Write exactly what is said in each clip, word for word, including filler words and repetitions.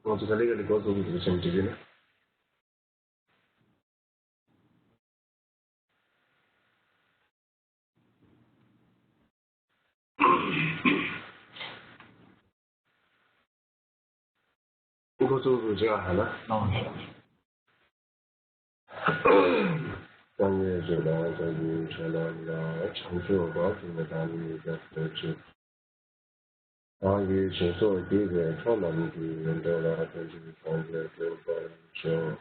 ང་ཚོ་ག་ལེ་ག་ལེ་འགོ་བཙུགས་དགོས་ཀྱི་རེད་བྱས་ནས་འགྲིག་གི་ན། འགོ་བཙུགས་དགོས་ཀྱི་ཧ་ལ། སངས་རྒྱས་ཆོས་དང་ཐུགས་ཀྱི་ཆོས་རྣམས་ལ། བྱང་ཆུབ་བར་དུ་བདག་ནི་སྐྱབས་སུ་མཆི། བདག་གིས་སྦྱིན་སོགས་བགྱིས་པའི་ཚོགས་རྣམས་ཀྱིས། འགྲོ་ལ་ཕན་ཕྱིར་སངས་རྒྱས་འགྲུབ་པར་ཤོག།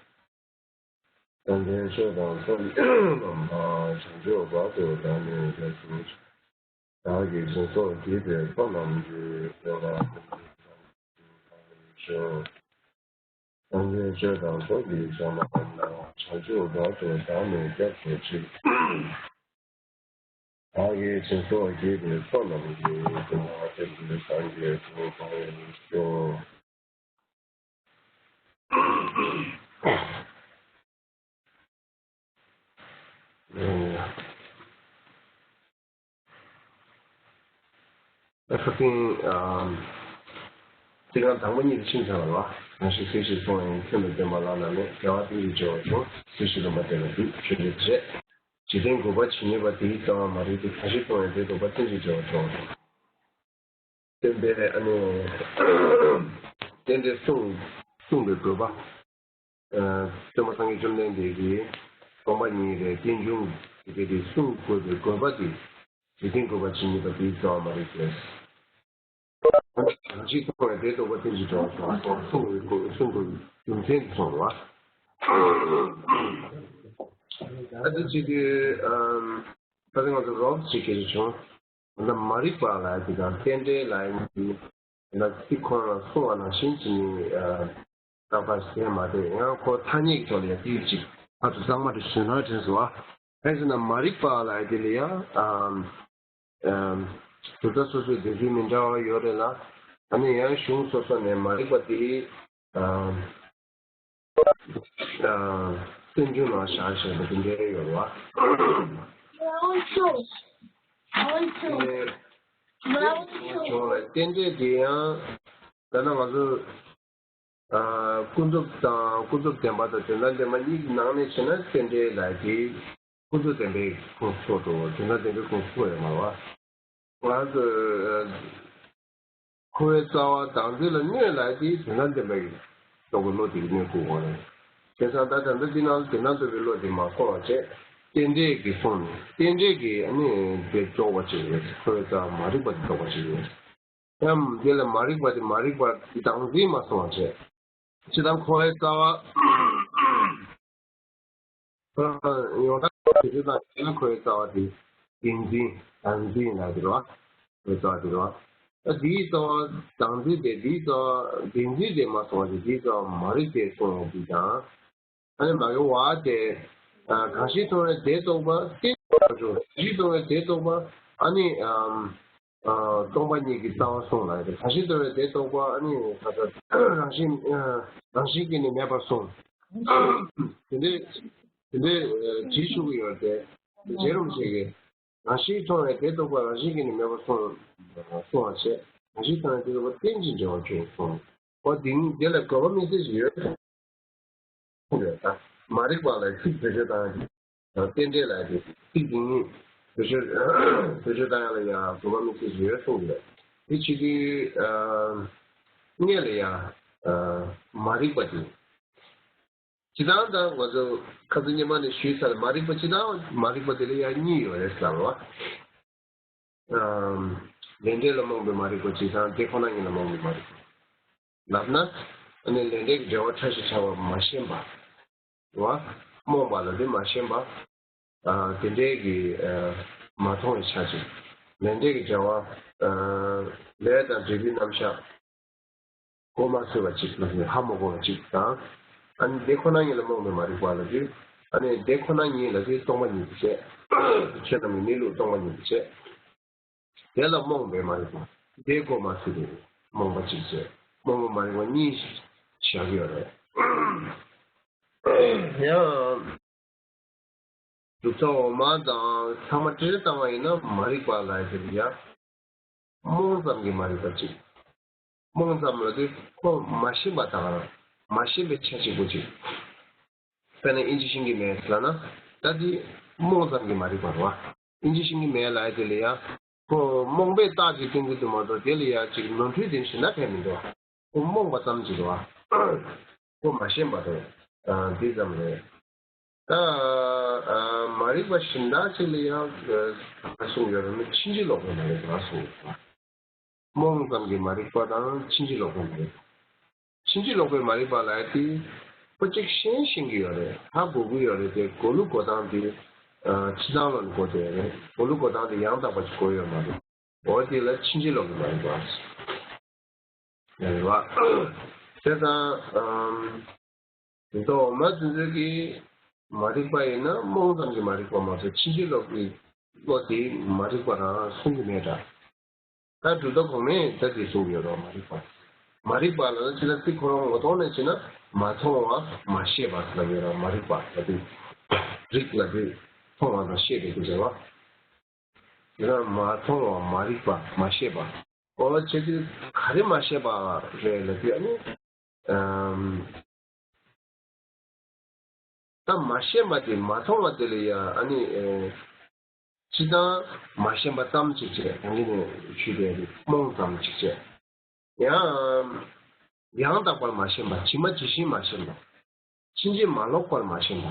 སངས་རྒྱས་ཆོས་དང་ཐུགས་ཀྱི་རྣམ་པ། བྱང་ཆུབ་བར་དུ་བདག་ནི་སྐྱབས་སུ་མཆི། བདག་གིས་སྦྱིན་སོགས་བགྱིས་པའི་ཚོགས་རྣམས་ཀྱིས། འགྲོ་ལ་ཕན་ཕྱིར་སངས་རྒྱས་འགྲུབ་པར་ཤོག། སངས་རྒྱས་ཆོས་དང་ཐུགས་ཀྱི་ཆོས་རྣམས་ལ། བྱང་ཆུབ་བར་དུ་བདག་ནི་སྐྱབས་སུ་མཆི། བདག་གིས་སྦྱིན་སོགས་བགྱིས་པའི་ཚོགས་རྣམས་ཀྱིས། འགྲོ་བ་ཐམས་ཅད་སངས་རྒྱས་འགྲུབ་པར་ཤོག། ཨ་ཁ་སང་ཚིག་རྐང་དང་པོ་གཉིས་དེ་ཕྱིན་ཚར་བ་ལ། གང་ཞིག་ཚིག་བཞིན་བསྲུང་བ་ཡིས། ཁྱོད་ལ་བསྟན་པ་བླ་ན་མེད། དགེ་བ་རྟེན་ཅིང་འབྱོར་བར་འགྱུར། ཚིག་བཞིན་སྡོམ་པ་དེ་ལ་འཇུག། ཆོས་འདི་འདྲས། འཇིག་རྟེན་དགུ་པ་ཇི་སྙེད་པ། དེའི་རྩ་བ་མ་རིག་པས། གང་ཞིག་བསྲུང་བའི་དེ་རྟོགས་པ། རྟེན་ཅིང་འབྱོར་བར་འགྱུར། སྟོན་པས་ཨ་ནི་རྟེན་འབྲེལ་སྲུང་སྲུང་བའི་དགོས་པ། ཨ་སྟོན་པ་སངས་རྒྱས་བཅོམ་ལྡན་འདས་ཀྱིས་སྟོང་པ་ཉིད་རེད། རྟེན་འབྱུང་དེ་དེ་སྲུང་དགོས་པའི་དགོས་པ་དེ། འཇིག་རྟེན་དགུ་པ་ཇི་སྙེད་པ། དེའི་རྩ་བ་མ་རིག་པས། གང་ཞིག་བསྲུང་བའི་དེ་རྟོགས་པ། རྟེན་ཅིང་འབྱོར་བར་འགྱུར། སྲུང་དགོས་སྲུང་དགོས་རྒྱུ་མཚན་དེ་གསུངས་པ། ཨ་ཙི་ཅིག་དུས་ཨམ་ད་ལྟ་ང་ཚོ་རོབ་ཅིག་སྐད་ཆ་བྱུང་། ད་མ་རིག་པ་ལ་ཡ་དེ་དང་རྟེན་འབྲེལ་ལ་ཡ་གཉིས་ལ་ཚིག་ཁོ་ན་གསུང་བ་ནང་བཞིན་གྱི་ནི་རྟག་པར་ཟེར་མ་དེ་ཡང་ཁོ་ཐ་སྙད་ཀྱི་ཐོག་ལ་ཡ་དེ་ཡོད་ཅིག་ཕར་ཚུར་གཙང་མ་དེ་བཟོས་ན་དྲན་སོང་ཨ། གང་ཟེར་ན་མ་རིག་པ་ལ་ཡ་དེ་ལ་ཡ་ཨམ་ཨམ་གྲུབ་མཐའ་སོ་སོའི་འདོད་ཚུལ་མི་འདྲ་བ་ཡོད་རེད་ལ། ཨ་ནི་ཡང་གཞུང་སོ་སོ་ནས་མ་རིག་པ་དེ་ཨམ། ཨ་སེམས་བྱུང་ལ་བཞག་བཞག་པ་དེ་འདྲའི་ཡོད་རེད་བ། ཨ་ནི་ཇོ་ལ་རྟེན་འབྲེལ་དེ་ཡང་ད་ནང་ང་ཚོ་ཨ་ཀུན་རྫོབ་དང་ཀུན་རྫོབ་བདེན་པ་དང་དོན་དམ་བདེན་པ་གཉིས་ཀྱི་ནང་ནས་བྱས་ན་རྟེན་འབྲེལ་ལ་དེ་ཀུན་རྫོབ་བདེན་པའི་ཁོངས་སུ་ཆུད་འགྲོ། དོན་དམ་བདེན་པའི་ཁོངས་སུ་ཆུད་ཡོད་མ་རེད་བ། ང་ཚོས་འཁོར་བའི་རྩ་བ་དང་འདི་ལ་གནོད་ལ་དེ་དོན་དམ་བདེན་པའི་རྟོགས་པའི་བློ་དེ་གིས་གནོད་དགོས་དགོས་རེད། བྱས་ཙང་ད་ད་ལྟ་འདི་ནང་དོན་དམ་རྟོགས་པའི་བློ་དེ་མ་སོང་བ་བྱས། རྟེན་འབྲེལ་གྱིས་སོང་ནས་རྟེན་འབྲེལ་གྱིས་ཨ་ནི་དེ་རྟོགས་པ་ཅིག་རེད། འཁོར་བའི་རྩ་བ་མ་རིག་པ་དེ་རྟོགས་པ་ཅིག་རེད། ཡང་དེ་ལ་མ་རིག་པ་དེ་མ་རིག་པ་དེ་དང་འཛིན་མ་སོང་བ་བྱས། ཇི་ལྟར་འཁོར་བའི་རྩ་བ། ཡོངས་གྲགས་དེ་ཚོ་དང་ཡང་འཁོར་བའི་རྩ་བ་དེ་བདེན་འཛིན་དང་འཛིན་ལ་དེ་རེད་བ། འཁོར་བའི་རྩ་བ་དེ་རེད་བ། ད་དེའི་རྩ་བ་དང་འཛིན་དེ་དེའི་རྩ་བ་བདེན་འཛིན་དེ་མ་སོང་བ་དེ་དེའི་རྩ་བ་མ་རིག་པས་སོང་བ་དེ་དང་། ཨ་ནི་མ་གི་བ་དེ་གང་ཞིག་མཐོང་བའི་དེ་རྟོགས་པ་རྟེན་འབྱུང་། གང་ཞིག་མཐོང་བའི་དེ་རྟོགས་པ་ཨ་ནི། སྟོང་པ་ཉིད་ཀྱི་རྩ་བ་གསུངས་ལ། གང་ཞིག་མཐོང་བའི་དེ་རྟོགས་པ་ཨ་ནི་ད་ལྟ་རང་བཞིན་རང་བཞིན་གྱིས་ནི་མེད་པར་གསུངས། དེ་འདྲའི་དེ་འདྲའི་བྲིས་ཆོག་གི་ཡོད་དེ། རྗེ་རིན་པོ་ཆེ་གིས་རང་བཞིན་མཐོང་བའི་དེ་རྟོགས་པ་རང་བཞིན་གྱིས་ནི་མེད་པར་གསུངས་གསུངས་པ་བྱས། གང་ཞིག་མཐོང་བའི་དེ་རྟོགས་པ་རྟེན་ཅིང་འབྲེལ་བར་འགྱུར་གསུངས། འོ་དེ་ནི་དེ་ལ་དགོས་པ་དམིགས་བསལ་ཞིག་ཡོད། ད་མ་རིག་པ་ལ་ཚིག་བེད་སྤྱོད་བཏང་ཡ་དང་། རྟེན་འབྲེལ་ལ་ཡ་དེ་ཚིག་དེ་གཉིས་བེད་སྤྱོད་བེད་སྤྱོད་བཏང་ཡ་ལ་ཡ་དགོས་པ་དམིགས་བསལ་ཞིག་ཡོད་གསུངས་ཀྱི་རེད། དེ་བྱེད་དུས་ཨ་སྔོན་ལ་ཡ་ཨ་མ་རིག་པ་དེ། སྤྱིར་བཏང་ད་ང་ཚོ་ཁ་སང་སྔོན་མ་ནས་ཞུས་ཚར། མ་རིག་པ་སྤྱིར་བཏང་མ་རིག་པ་དེ་ལ་ཡ་གཉིས་ཡོད་རེད་ཟེར་བ། ལས་འབྲས་ལ་རྨོངས་པའི་མ་རིག་པ་གཅིག་དང་། དེ་ཁོ་ན་ཉིད་ལ་རྨོངས་པའི་མ་རིག་པ། ལབ་ན། ཨ་ནི་ལས་འབྲས་ཀྱི་འབྲེལ་བ་ཕྲ་ཞིང་ཕྲ་བ་མ་ཤེས་པ། རེད་བ། རྨོངས་པ་ལ་དེ་མ་ཤེས་པ། ཨ་དེ་འདྲའི་གི་ཨ་མ་མཐོང་བའི་ཆ་ཅིག་ལས་འབྲས་ཀྱི་འབྲེལ་བ། ཨ་ལས་དང་འབྲས་བུའི་རྣམ་གཞག་གོ་མ་ཚོད་པ་ཅིག་ལ་ཧ་མ་གོ་བ་ཅིག་དང་། ཨ་ནི་དེ་ཁོ་ན་ཉིད་ལ་རྨོངས་པའི་མ་རིག་པ་ལ་དེ། ཨ་ནི་དེ་ཁོ་ན་ཉིད་ལ་དེ་སྟོང་པ་ཉིད་དུ་བྱས། ཆོས་རྣམས་ཀྱི་གནས་ལུགས་སྟོང་པ་ཉིད་དུ་བྱས། དེ་ལ་རྨོངས་པའི་མ་རིག་པ། དེ་གོ་མ་ཚོད་པའི་རྨོངས་པ་ཅིག་བྱས། རྨོངས་པ་མ་རིག་པ་གཉིས་བཞག་གི་ཡོད་རེད། ཡང་། གྲུབ་མཐའ་འོག་མ་དང་ཚང་མ་བྲིས་བཏང་བ་ཡིན་ན་མ་རིག་པ་ལ་ཟེར་ཡ། རྨོངས་ཙམ་གྱི་མ་རིག་པ་གཅིག་རྨོངས་ཙམ་ལབ་དུས་ཁོ་མ་ཤེས་པ་དང་མ་ཤེས་པའི་ཆ་གཅིག་པོ་ཅིག་དཔེར་ན་དབྱིན་ཇི་ཤེས་ཀྱི་མེད་ལབ་ན། ད་འདི་རྨོངས་ཙམ་གྱི་མ་རིག་པ་རེད་བ། དབྱིན་ཇི་ཤེས་ཀྱི་མེད་ལབ་ཡ་དེ་ལ་ཡ། ཁོ་རྨོངས་པའི་རྟགས་ཅིག་སྟོན་གྱི་འདུག་མ་གཏོགས་དེ་ལ་ཡ་ཅིག་ནོར་འཁྲུལ་དེ་གཞན་དག་གང་ཡང་མི་འདུག་ཁོ་རྨོངས་པ་ཙམ་ཅིག་རེད་བ། ཁོ་མ་ཤེས་པ་རེད། ཨ་འདི་ཙམ་རེད། ད་ཨ་མ་རིག་པ་གཞན་དག་ཅིག་ལ་ཡང་ག་གསུངས་ཡོད་རེད་ན། ཕྱིན་ཅི་ལོག་པའི་མ་རིག་པ་གསུངས་ཡོད་པ། རྨོངས་ཙམ་གྱི་མ་རིག་པ་དང་ཕྱིན་ཅི་ལོག་པའི་མ་རིག་པ། ཕྱིན་ཅི་ལོག་པའི་མ་རིག་པ་ལབ་ཡ་དེ་ཁོ་གཅིག་ཤེས་ཤེས་ཀྱི་ཡོད་རེད། ཧ་གོ་གི་ཡོད་རེད་དེ། གོ་ལུགས་གོ་སྟངས་དེ་ཨ་ཕྱི་ནང་ལ་གོ་བསྡད་ཡོད་རེད། གོ་ལུགས་གོ་སྟངས་དེ་ཡང་དག་པ་ཅིག་གོ་ཡོད་མ་རེད། འོ་དེ་ལ་ཕྱིན་ཅི་ལོག་གི་མ་རིག་པ་ཟེར་བ། བྱས་ཙང་ཨམ། མདོ་སྨྲ་བདུད་འདུལ་གྱི་མ་རིག་པ་ཡིན་ན་རྨོངས་ཙམ་གྱི་མ་རིག་པ་མ་གཏོགས་ཕྱིན་ཅི་ལོག་གི་བློ་དེ་མ་རིག་པ་རང་གསུང་གི་མེད་འདྲ། ད་གྲུབ་མཐའ་གོང་མས་ད་དེ་གསུང་གི་ཡོད་རེད། མ་རིག་པ། མ་རིག་པ་ལ་ཕྱི་ལ་ཚིག་ཁོ་རང་ངོ་ཐོག་ནས་བྱས་ན་མ་མཐོང་བ་མ་ཤེས་པ་ལབ་ཡོད་རེད། མ་རིག་པ་ལབ་དུས་རིག་ལབ་དུས་མཐོང་བ་དང་ཤེས་པའི་སྐད་ཆ་རེད་བ། དེ་ལ་མ་མཐོང་བ་མ་རིག་པ་མ་ཤེས་པ། འོ་བྱེད་དུས་ག་རེ་མ་ཤེས་པ་རེད་ལབ་དུས། ཨ་ནི་ཨམ། ད་མ་ཤེས་པ་དེ་མ་མཐོང་བ་དེ་ལ་ཡ་ཨ་ནི་ཨེ། སྤྱིར་བཏང་མ་ཤེས་པ་ཙམ་ཅིག་བྱས། ཡང་གི་ནས་ཆུད་པའི་རྨོངས་ཙམ་ཅིག་བྱས། ཡང་ཡང་དག་པར་མ་ཤེས་པ། ཇི་མ་ཇི་བཞིན་མ་ཤེས་པ། ཕྱིན་ཅི་མ་ལོག་པར་མ་ཤེས་པ།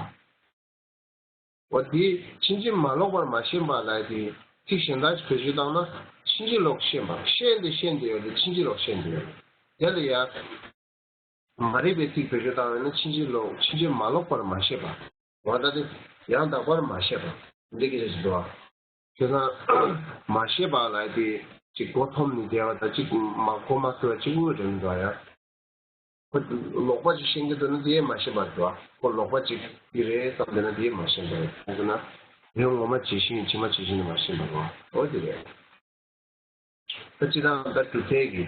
འོ་དེ་ཕྱིན་ཅི་མ་ལོག་པར་མ་ཤེས་པ་ལབ་དེ་ཚིག་གཞན་དག་ཅིག་བེད་སྤྱོད་བཏང་ན། ཕྱིན་ཅི་ལོག་ཤེས་པ། ཤེས་འདི་ཤེས་འདི་ཡོད་དེ་ཕྱིན་ཅི་ལོག་ཤེས་འདི་ཡོད། དེ་ལ་ཡ། མ་རིག་པའི་ཚིག་བེད་སྤྱོད་བཏང་བ་ཡིན་ན་ཕྱིན་ཅི་ལོག་ཕྱིན་ཅི་མ་ལོག་པར་མ་ཤེས་པ། འོ་ད་དེ་ཡང་དག་པར་མ་ཤེས་པ་འདི་སྐད་ཆ་ཞིག་འདུག་ཨ། བྱས་ཙང་མ་ཤེས་པ་ལབ་དེ་ཅིག་མགོ་འཐོམས་ནས་བསྡད་པ་དང་། ཅིག་མ་གོ་མ་ཚོར་བ་གཅིག་པུ་རེད་འདུག་ཡ། ཁོ་ལོག་པ་ཅིག་ཤེས་ཀྱི་འདུག་ན་དེ་ཡང་མ་ཤེས་པ་རེད་འདུག་ཨ། ཁོ་ལོག་པ་ཅིག་གི་རེད་བསམ་བསྡད་ན་དེ་ཡང་མ་ཤེས་པ་རེད། ཁོང་ཚོ་ན་ཡང་ངོ་མ་ཇི་བཞིན་ཇི་མ་ཇི་བཞིན་མ་ཤེས་པ་རེད། འོ་དེ་རེད། ད་སྤྱིར་བཏང་ད་གྲུབ་མཐའི་གི་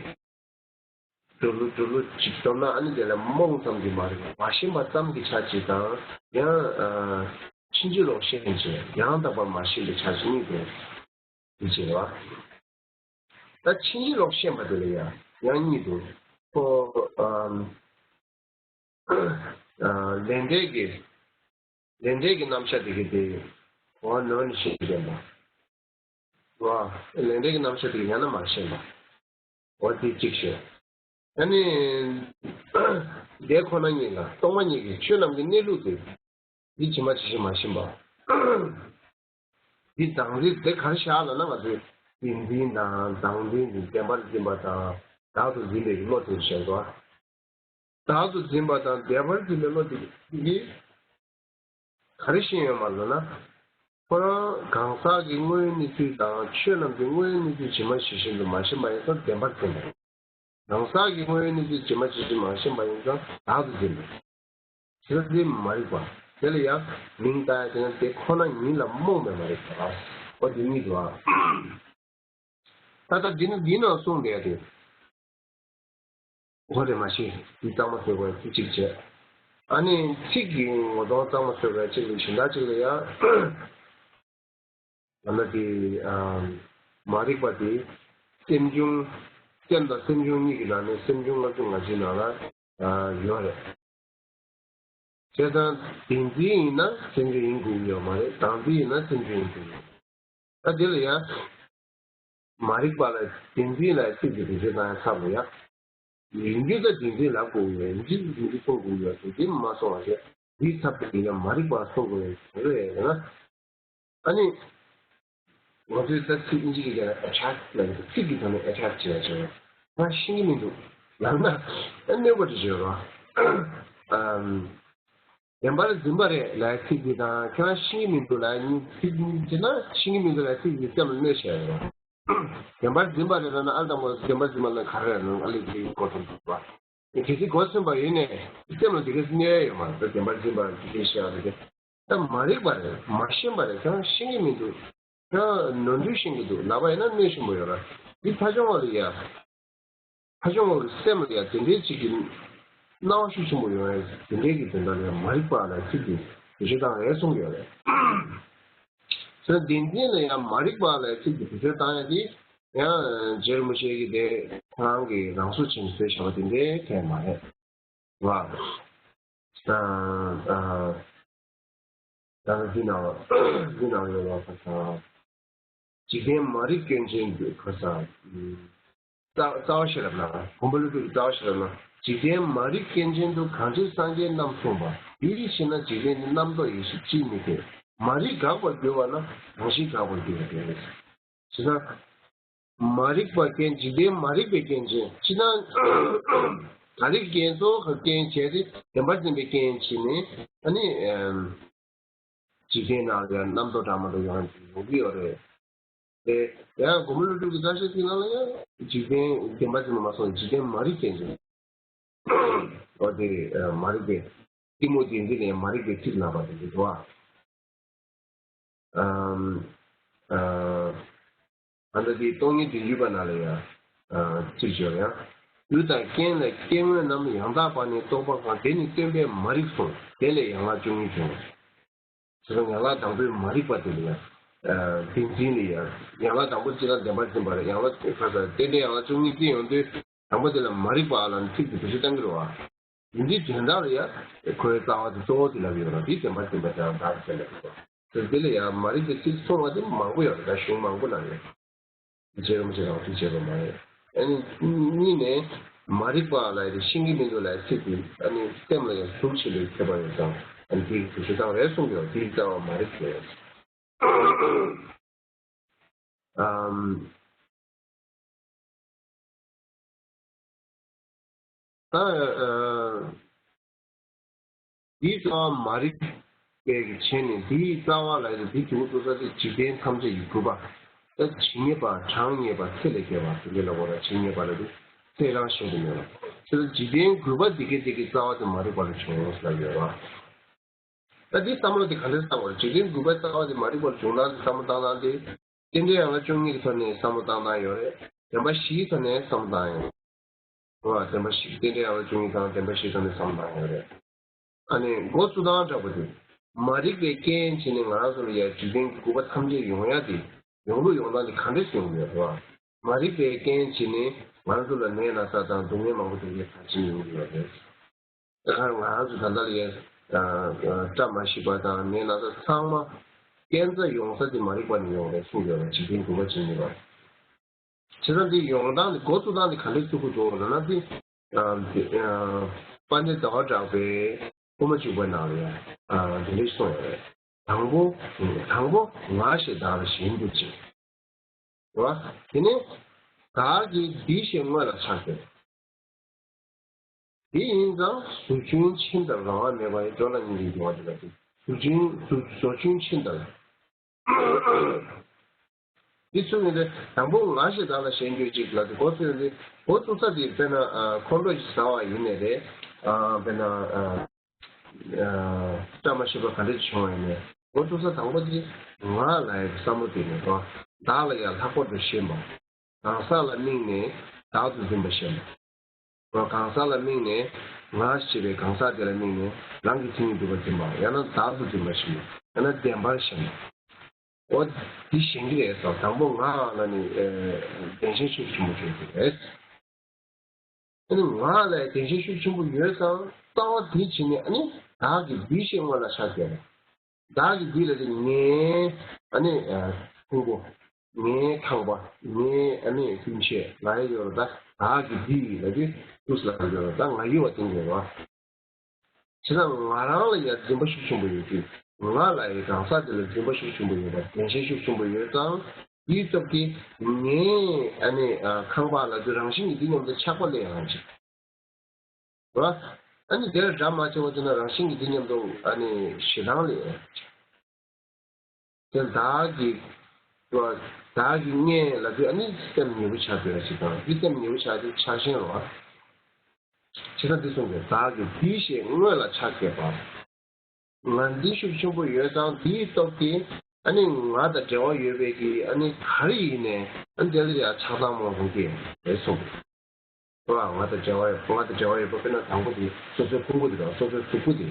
འགྲོ་ལུགས། འགྲོ་ལུགས་ཅིག་བསྡོམས་ན་ཨ་ནི་དེ་ལ་རྨོངས་ཙམ་གྱི་མ་རིག་པ། མ་ཤེས་པ་ཙམ་གྱི་ཆ་གཅིག་དང་། ཡང་ཨ་ཕྱིན་ཅི་ལོག་ཤེས་པ་བྱས། ཡང་དག་པར་མ་ཤེས་པའི་ཆ་གཅིག་གཉིས་དེ་འདི་བྱེད་པ། ད་ཕྱིན་ཅི་ལོག་ཤེས་པ་དེ་ལ་ཡང་ཡང་གཉིས་འདུག་ཁོ་ཨམ། ཨ་ལས་འབྲས་ཀྱི། ལས་འབྲས་ཀྱི་རྣམ་གཞག་དེ་གི་དེ་གོ་བ་ནོར་ནས་ཤེས་ཀྱི་ཡོད་པ། ལས་འབྲས་ཀྱི་རྣམ་གཞག་དེ་གི་ཡང་ན་མ་ཤེས་པ། འོ་དེ་གཅིག་བཤད། ཨ་ནི་དེ་ཁོ་ན་ཉིད་ལ། སྟོང་པ་ཉིད་ཀྱི་ཆོས་རྣམས་ཀྱི་གནས་ལུགས་དེ། འདི་ཇི་མ་ཇི་བཞིན་མ་ཤེས་པ། འདི་བདག་འཛིན་དེ་ག་རེ་བཞག་ལབ་ན། ང་ཚོས་བདེན་འཛིན་དང་བདག་འཛིན་དང་བདེན་པར་འཛིན་པ་དང་བདག་ཏུ་འཛིན་པའི་བློ་དེ་བཞག་པ། བདག་ཏུ་འཛིན་པ་དང་བདེན་པར་འཛིན་པའི་བློ་དེ་གིས་ག་རེ་ཤེས་ཡོད་མ་རེད་ལབ་ན། ཁོ་རང་གང་ཟག་གི་དངོས་ཡོད་གནས་ཚུལ་དང་ཆོས་རྣམས་ཀྱི་དངོས་ཡོད་གནས་ཚུལ་ཇི་མ་ཇི་བཞིན་དུ་མ་ཤེས་པ་ཡིན་ཙང་བདེན་པར་འཛིན་པ། གང་ཟག་གི་དངོས་ཡོད་གནས་ཚུལ་ཇི་མ་ཇི་བཞིན་མ་ཤེས་པ་ཡིན་ཙང་བདག་ཏུ་འཛིན་པ། དེ་ལ་འདི་མ་རིག་པ། དེ་ལ་ཡང་མིང་བཏགས་ཡ་དེ་ན་དེ་ཁོ་ན་ཉིད་ལ་རྨོངས་པའི་མ་རིག་པ། འོ་དེ་གཉིས་འདུག་ཨ། ད་ལྟ་འདི་ནི་འདིའི་ནང་གསུངས་བསྡད་དེ། འོ་རེད། མ་གཞི་འདི་གཙང་མ་བཟོ་དགོས་ཚིག་གཅིག་བྱས། ཨ་ནི་ཚིག་གི་ངོ་གདོང་གཙང་མ་བཟོ་དགོས་ཚིག་གི་གཞན་དག་ཅིག་ལ་ཡང་། ལབ་ན་དེ་ཨ་མ་རིག་པ་དེ་སེམས་བྱུང་། སེམས་དང་སེམས་བྱུང་གཉིས་ཀྱི་ནང་ནས་སེམས་བྱུང་ལྔ་བཅུ་ང་བཞིའི་ནང་ལ་ཨ་ཡོད་རེད། བྱས་ཙང་བདེན་འཛིན་ཡིན་ན་སེམས་བྱུང་ཡིན་དགོས་ཀྱི་ཡོད་མ་རེད། བདག་འཛིན་ཡིན་ན་སེམས་བྱུང་ཡིན་དགོས་ཀྱི་ཡོད་མ་རེད། ད་དེ་ལ་ཡང་མ་རིག་པ་ལ་བདེན་འཛིན་ལ་ཚིག་གི་བེད་སྤྱོད་བཏང་ཡ་ཚབ་ལ་ཡང་། ཡིན་རྒྱུ་ད་བདེན་འཛིན་ལབ་དགོས་ཀྱི་ཡོད། ཡིན་རྒྱུ་བདེན་འཛིན་གསུང་དགོས་ཀྱི་ཡོད། དེ་དེ་མ་གསུང་བ་བྱས། འདིའི་ཚབ་ཏུ་ཡིན་ན་མ་རིག་པ་གསུང་དགོས་ཡོད་རེད་ལབ་ན། ཨ་ནི། ང་ཚོས་ད་ཚིག་དབྱིན་ཇི་གི་སྒང་ལ་ཨེ་ཊེ་ཆི་ལབ་ཀྱི་འདུག་ཚིག་གི་ཐོག་ནས་ཨེ་ཊེ་ཆི་བྱས་བྱས། ང་ཤེས་ཀྱི་མི་འདུག་ལབ་ན་ཨ་གནོད་པ་ཅིག་ཡོད་རེད། ཨམ། བདེན་པར་འཛིན་པ་རེད་ལབ་ཚིག་འདི་དང་ཁྱེད་རང་ཤེས་ཀྱི་མི་འདུག་ལབ་ཚིག་འདི་ན། ཤེས་ཀྱི་མི་འདུག་ལབ་ཚིག་འདི་སེམས་ལ་གནོད་བྱས་ཡོད་རེད། བདེན་པར་འཛིན་པ་རེད་ལབ་ན་ཨ་ལས་དང་པོ་བདེན་པར་འཛིན་པ་ལ་ག་རེ་རེད་ལབ་ན། ཨ་ལས་དེ་གོ་ཐུབ་འདུག་བ། གལ་སྲིད་གོ་ཚུན་པ་ཡིན་ནའི་སེམས་ལ་དེ་གས་གནོད་ཡ་ཡོད་མ་རེད། བདེན་པར་འཛིན་པ་དེ་གས་བཤད་ཡ་དེ་གས། ད་མ་རིག་པ་རེད། མ་ཤེས་པ་རེད། ཁྱེད་རང་ཤེས་ཀྱི་མི་འདུག་ཁྱེད་རང་ནོར་འཁྲུལ་ཤེས་ཀྱི་འདུག་ལབ་པ་ཡིན་ན་གནོད་ཆེན་པོ་ཡོད་རེད། འདི་ཕ་ཆུང་བ་ལ་ཡ། ཕ་ཆུང་བ་གི་སེམས་ལ་ཡ་དེ་འདྲའི་ཅིག་གི་སྣང་བ་ཤུགས་ཆེན་པོ་ཡོང་ཡ། དེ་འདྲའི་གི་དོན་དག་ལ་ཡ་མ་རིག་པ་ལ་ཚིག་གི་བེད་སྤྱོད་བཏང་ཡ་གསུངས་ཡོད་རེད། བདེན་འཛིན་ལ་ཡ་མ་རིག་པ་ལ་ཚིག་གི་བེད་སྤྱོད་བཏང་ཡ་དེ། ཡང་རྗེ་རིན་པོ་ཆེ་གིས་དེ་ཁོ་རང་གིས་རང་བཟོ་བྱས་ནས་བཟོས་བཞག་པ་དེ་འདྲའི་གང་ཡང་མ་རེད། ལ། ཨ་ཨ་ད་ནི་འདི་ནང་འདི་ནང་ཡོད་པ་ཁ་སང་། འཇིག་རྟེན་མ་རིག་སྐྱོན་ཅན་གྱི་ཁ་སང་། རྩ་རྩ་བ་ཤེས་རབ་ནང་། མགོན་པོ་ཀླུ་སྒྲུབ་ཀྱི་རྩ་བ་ཤེས་རབ་ནང་། འཇིག་རྟེན་མ་རིག་སྐྱོན་ཅན་དུ། གང་ཕྱིར་སངས་རྒྱས་རྣམ་གསུངས་པ། དེ་ཡི་ཕྱིར་ན་འཇིག་རྟེན་འདི། རྣམ་རྟོག་ཡེ་ཤེས་ཅིས་མི་སྐྱེ། མ་རིག་འགགས་པར་གྱུར་པ་ན། གང་ཞིག་འགགས་པར་འགྱུར་བ་དེ་ཡིན། ཇི་ལྟར་མ་རིག་པ་རྐྱེན། འཇིག་རྟེན་མ་རིག་པའི་རྐྱེན་བྱས། ཕྱི་ནང་ག་རིག་རྐྱེན་གཙོ་བོ་ག་རྐྱེན་བྱས་ཏེ། བདེན་པར་འཛིན་པའི་རྐྱེན་བྱས་ནས། ཨ་ནི་ཨམ། འཇིག་རྟེན་ནང་ལ་ཡང་རྣམ་རྟོག་འདྲ་མི་འདྲ་ཡོང་ཡོང་གི་ཡོད་རེད། དེ་ཡང་མགོན་པོ་ཀླུ་སྒྲུབ་ཀྱི་རྩ་ཤེས་ཀྱི་ནང་ལ་ཡང་འཇིག་རྟེན་བདེན་པར་འཛིན་པ་མ་སོང་། འཇིག་རྟེན་མ་རིག་རྐྱེན་བྱས། འོ་དེ་མ་རིག་པའི་གཏི་མུག་དེ་འདི་ནས་མ་རིག་པའི་ཚིག་ལབ་པ་དེ་འདི་འདུག་ཨ། ཨམ། ཨ། ཨ་ནི་དེའི་སྟོང་ཉིད་བདུན་ཅུ་པ་ནང་ལ་ཡང་། ཨ། ཚིག་བརྗོད་ཡང་། རྒྱུ་དང་རྐྱེན་ལས་སྐྱེ་དངོས་རྣམས། ཡང་དག་པ་ནི་རྟོག་པ་གང་། དེ་ནི་སྟོན་པས་མ་རིག་གསུངས། དེ་ལས་ཡན་ལག་བཅུ་གཉིས་བྱུང་། ཟེར་ན་ཡན་ལག་དང་པོའི་མ་རིག་པ་དེ་ལ་ཡང་། ཨ། བདེན་འཛིན་ལ་ཡང་། ཡན་ལག་དང་པོ་སྤྱིར་བཏང་བདེན་པར་འཛིན་པ་རེད། ཡན་ལག་ཁ་ས་རྟེན་འབྲེལ་ཡན་ལག་བཅུ་གཉིས་བསྟན་ཡོང་དུས། དང་པོ་དེ་ལ་མ་རིག་པ་ལ་ཚིག་དེ་བེད་སྤྱོད་གཏང་གི་རེད་བ། ཡིན་དུས་དོན་དག་ལ་ཡང་ཁོའི་རྩ་བ་དེ་གཙོ་བོ་དེ་ལབ་ཡོད་ར། དེ་བདེན་པར་འཛིན་པ་དེ་ཡང་བདག་གི་སེམས་ལ་གོ། དེ་དེ་ལ་ཡང་མ་རིག་པའི་ཚིག་གསུང་བ་དེ་མང་པོ་ཡོད་རེད། ད་གཞུང་མང་པོ་ནང་ཡོད། རྗེ་རིན་པོ་ཆེ་རང་ཚིག་བྱས་པ་མ་རེད། ཨ་ནི་གཉིས་ནས་མ་རིག་པ་ལ་ཡང་ཤེས་ཀྱི་མི་འདུག་ལབ་ཚིག་དེ་ཨ་ནི་སེམས་ལ་ཡང་ཟུག་ཆེ་བའི་ཁྱད་པར་ཡོད་ཙང་། ཨ་ནི་དེ་གི་ཞུ་སྟངས་རེད་གསུང་གི་ཡོད། དེའི་རྩ་བ་མ་རིག་པ་རེད། ཨམ། ད་ཨ། འདིའི་རྩ་བ་མ་རིག་པའི་གི་བྱས་ནས། འདིའི་རྩ་བ་ལ་ཡང་འདི་འདུག་ཏུ་ས་དེ་འཇིག་རྟེན་ཐམས་ཅད་ཀྱི་རྒུད་པ། ད་ཇི་སྙེད་པ་གྲངས་སྙེད་པ་ཚེ་ལས་བརྒལ་བ་དེ་འདྲ་ལ་གོ་ར། ཇི་སྙེད་པ་ལ་དེ་ཚེ་རང་བཞིན་དུ་མེད་པ། དེ་ལ་འཇིག་རྟེན་རྒུད་པ་འདི་གའི་དེ་གི་རྩ་བ་དེ་མ་རིག་པ་ལ་བྱུང་ཟེར་ཡོད་ར། ད་འདི་བསམ་བློ་དེ་ག་འདྲ་བཏང་བར། འཇིག་རྟེན་རྒུད་པའི་རྩ་བ་དེ་མ་རིག་པར་བྱུང་ན་བསམ་བློ་བཏང་སྟངས་དེ། རྟེན་འབྲེལ་ཡན་ལག་བཅུ་གཉིས་ཀྱི་ཐོག་ནས་བསམ་བློ་བཏང་སྟངས་ཡོད་རེད། བདེན་པ་བཞིའི་ཐོག་ནས་བསམ་བློ་བཏང་ཡོད་རེད། བདེན་པ་བཞི། རྟེན་འབྲེལ་ཡན་ལག་བཅུ་གཉིས་དང་བདེན་པ་བཞིའི་ཐོག་ནས་བསམ་བློ་བཏང་ཡོད་རེད། ཨ་ནི་འགོ་བཙུགས་སྟངས་འདྲ་པོ་དེ། མ་རིག་པའི་རྐྱེན་བྱས་ནས་ང་རང་ཚོ་ལ་ཡ་འཇིག་རྟེན་གྱི་རྒུད་པ་ཐམས་ཅད་ཡོང་ཡ་དེ། ཡོང་ལུགས་ཡོང་སྟངས་དེ་ག་འདྲས་ཡོང་གི་ཡོད་རེད་བ། མ་རིག་པའི་རྐྱེན་བྱས་ནས་ང་རང་ཚོ་ལ་ནད་ན་ཚ་དང་སྡུག་བསྔལ་མང་པོ་དེ་འདྲའི་ག་ཅིག་ཡོང་གི་ཡོད་རེད། ད་ག་ང་རང་ཚོ་ད་ལྟ་ལ་ཡ། ཨ། ཨ། བཀྲ་མ་ཤིས་པ་དང་ནད་ན་ཚ་ཚང་མ་རྐྱེན་རྩ་ཡོང་ས་དེ་མ་རིག་པ་ནས་ཡོང་རེད་གསུངས་ཡོད་རེད། འཇིག་རྟེན་རྒུད་པ་ཇི་སྙེད་པ། བྱས་ཙང་འདི་ཡོང་སྟངས་འདི་འགོ་བཙུགས་སྟངས་འདི་ག་འདྲས་བཙུགས་དགོས་འདུག་ལབ་ན། འདི། ཨ། འདི། ཨ། དཔལ་ལྡན་ཟླ་བ་གྲགས་པའི་དབུ་མ་འཇུག་པའི་ནང་ལ་ཡ། ཨ། འདི་འདྲས་གསུངས་ཡོད་རེད། དང་པོ། དང་པོ་ང་ཞེས་བདག་ལ་ཞེན་གྱུར་ཅིག། རེད་བ། དེ་ནས་བདག་གི་འདི་ཞེས་དངོས་ལ་ཆགས་ཏེ། དེ་ཡིན་ཙང་གཟུགས་ཅན་ཕྱིན་ལྟར་རང་དབང་མེད་པ་ཡི། འགྲོ་ལ་སྙིང་རྗེ་འབྱུང་བ་དེ་ལ་སྟེ། གཟུགས་ཅན་གཟུགས་གཟུགས་ཅན་ཕྱིན་ལྟར། འདི་ཚུལ་ཡིན་ཏེ། དང་པོ་ང་ཞེས་བདག་ལ་ཞེན་གྱུར་ཅིག་ལབ་དེ་འགོ་བཙུགས་ཡོང་དུས། འགོ་བཙུགས་ས་དེ་དཔེར་ན། ཨ། འཁོར་ལོ་ཞིག་ཟ་བ་ཡིན་ནའི་རེད། ཨ། དཔེར་ན། ཨ། ཨ། བཀྲ་མ་ཤིས་པ་ག་འདྲ་ཞིག་བྱུང་བ་ཡིན་ནའི། འགོ་བཙུགས་ས་དང་པོ་དེ་ང་ལབ་ཡ་གི་བསམ་བློ་དེ་ནས་དང་། བདག་ལ་ཡང་ལྷག་པར་དུ་ཞེན་པ། གང་ཟག་ལ་དམིགས་ནས་བདག་ཏུ་འཛིན་པ་ཞེན་པ། གང་ཟག་ལ་དམིགས་ནས་ང་ཞེས་པའི་གང་ཟག་དེ་ལ་དམིགས་ནས་རང་གི་མཚན་ཉིད་སྒྲུབ་པར་འཛིན་པ། ཡང་ན་བདག་ཏུ་འཛིན་པ་ཞེན་པ། ཡང་ན་བདེན་པར་ཞེན་པ། འོ། འདི་ཞེན་གྱི་རེད་ཟེར། དང་པོ་ང་ལ་ནི། ཨ། བདེན་ཞེན་ཤུགས་ཆེན་པོ་བྱུང་གི་རེད། ཨ་ནི་ང་ལ་བདེན་ཞེན་ཤུགས་ཆེན་པོ་ཡོད་ཙང་རྩ་བ་དེ་བྱས་ནས། ཨ་ནི་བདག་གི་འདི་ཞེས་དངོས་ལ་ཆགས་བསྡད་རེད། བདག་གི་འདི་ལ་དེ་ངའི། ཨ་ནི། ཨ། ཕུང་པོ། ངའི་ཁང་པ། ངའི། ཨ་ནི་སྤུན་མཆེད་ལབ་ཡ་ཡོད་རེད། ད་བདག་གི་འདི་ལབ་དུས་དུས་ལ་ཡོད་རེད། ད་ང་ཡི་བ་དེ་ཡོད་རེད། བྱས་ཙང་ང་རང་ལ་ཡང་འཛིན་པ་ཤུགས་ཆེན་པོ་ཡོད་དུས། ང་ལ་ཡང་གང་ཟག་དེ་ལ་འཛིན་པ་ཤུགས་ཆེན་པོ་ཡོད་པ། བདེན་ཞེན་ཤུགས་ཆེན་པོ་ཡོད་ཙང་། དེའི་སྟབས་ཀྱིས་ངའི། ཨ་ནི། ཨ། ཁང་པ་ལབ་དུས་རང་བཞིན་གྱིས་འདི་མཉམ་དུ་ཆགས་པ་སླེབས་ཡོང་ཅིག། རེད་བ། ཨ་ནི་དེར་སྒྲ་མ་ཆེ་བ་བྱས་ན་རང་བཞིན་གྱིས་འདི་མཉམ་དུ། ཨ་ནི་ཞེ་སྡང་སླེབས་ཡོང་ཅིག། དེ་བདག་གི། བདག་གི་ངས་ལབ་དུས་ཨ་ནི་སེམས་ཉེ་བོ་ཆགས་པའི་ཞིག་དང་། འདི་སེམས་ཉེ་བོ་ཆགས་དུས་ཆགས་ཞེན་རེད་བ། བྱས་ཙང་འདི་གསུངས་པས། བདག་གི་འདི་ཞེས་དངོས་ལ་ཆགས་བསྡད་པ། ང་འདི་ཤུགས་ཆེན་པོ་ཡོད་ཙང་། འདིའི་སྟོབས་ཀྱིས་ཨ་ནི་ང་དང་འབྲེལ་བ་ཡོད་པའི་གི་ཨ་ནི་ག་རེ་ཡིན་ནའི་ཨ་ནི་དེ་ལ་ཡང་ཆགས་སྡང་མང་པོ་སྐྱེ་རེད་གསུངས། རེད་བ། ང་དང་འབྲེལ་བ་ཡོད། ང་དང་འབྲེལ་བ་ཡོད་པ་དཔེར་ན་དང་པོ་དེ་སོ་སོའི་ཕུང་པོ་དེ་དང་། སོ་སོའི་གཟུགས་པོ་དེ།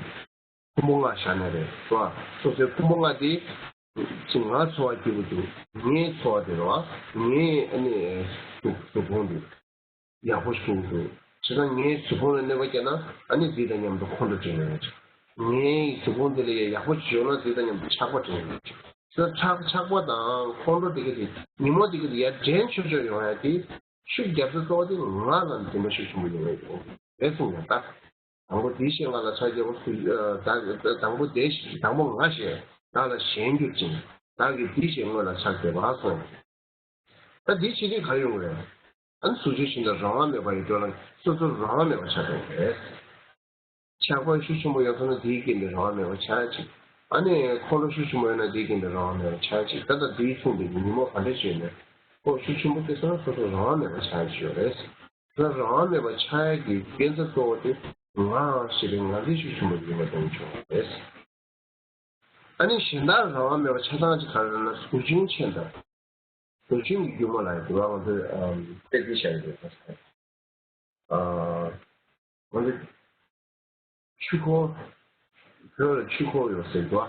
ཕུང་པོ་ལྔ་བཞག་ནའི་རེད། རེད་བ། སོ་སོའི་ཕུང་པོ་ལྔ་དེ། ཅིག་ང་ཚོར་བ་སྐྱིད་པོ་འདུག་ངའི་ཚོར་བ་དེ་རེད་བ། ངའི་ཨ་ནི་གཟུགས་གཟུགས་ཕུང་འདུག་ཡག་པོ་ཞིག་འདུག་བྱས་ཙང་ངའི་གཟུགས་ཕུང་ལ་གནོད་པ་བསྐྱལ་ན་ཨ་ནི་འདི་དང་མཉམ་དུ་ཁོང་ཁྲོ་འདྲེན་ཡོང་གི་རེད། ངའི་གཟུགས་ཕུང་འདི་ལ་ཡག་པོ་ཞིག་ཡོང་ན་འདི་དང་མཉམ་དུ་ཆགས་པ་འདྲེན་ཡོང་གི་རེད། བྱས་ཙང་ཆགས་ཆགས་པ་དང་ཁོང་ཁྲོ་འདི་ག་དེ་ཉིན་མོ་འདི་ག་དེ་ཡར་འདྲེན་ཆོག་ཆོག་ཡོང་ཡ་དེ། ཤུགས་རྒྱབ་ས་གཙོ་བོ་དེ་ང་ལ་འཛིན་པ་ཤུགས་ཆེན་པོ་ཡོང་གི་ཡོད་རེད་གསུངས་ཡོད་ད། དང་པོ་དེ་བཞེས་ང་ལ་ཕྱག་བགྱིའོ། དང་པོ་དེ་བཞེས། དང་པོ་ང་བཞེས་བདག་ལ་གཞན་གྱུར་ཅིང་། བདག་གིས་དེ་བཞེས་སྔོན་ལ་ཕྱག་བགྱིས་པ་གསུངས། ད་འདི་བྱེད་དུས་ག་རེ་ཡོང་གི་རེད། ཨ་ནི་གཟུགས་ཅན་གཞན་དག་རང་དབང་མེད་པ་ཡི་འགྲོ་ལ་སོ་སོར་རང་དབང་མེད་པ་ཆགས་ཡོང་གི་རེད། ཆགས་པ་ཤུགས་ཆེན་པོ་ཡོད་སོང་ན་དེའི་རྐྱེན་པས་རང་དབང་མེད་པ་ཆགས་ཅིག་ཨ་ནི་ཁོང་ཁྲོ་ཤུགས་ཆེན་པོ་ཡོད་ན་དེའི་རྐྱེན་པས་རང་དབང་མེད་པ་ཆགས་ཅིག་ད་ལྟ་དེའི་མཚུངས་པའི་ཉིན་མོ་ག་འདྲ་བྱས་ནས་ཁོ་ཤུགས་ཆེན་པོ་སྐྱེས་སོང་ན་སོ་སོར་རང་དབང་མེད་པ་ཆགས་ཀྱི་ཡོད་རེད། ད་རང་དབང་མེད་པ་ཆགས་ཡག་གི་རྐྱེན་རྩ་གཙོ་བོ་དེ་ངའམ་ཞེས་པའི་ངར་འཛིན་ཤུགས་ཆེན་པོ་ཡོད་པ་དེ་བྱུང་བ་རེད། ཨ་ནི་གཞན་དག་རང་དབང་མེད་པ་ཆགས་སྟངས་ཅིག་ག་རེ་རེད་ན་གཟུགས་ཅན་གཞན་དག་གཟུགས་ཅན་གྱི་སྒྱུ་མ་ལ་ཡང་འདུལ་བ་ང་ཚོས་དཔེ་འདི་བཞག་ཡོད་པ། ང་ཚོ་ཆུ་འཁོར། བོད་ལ་ཆུ་འཁོར་ཡོད་ཟེར་འདུག་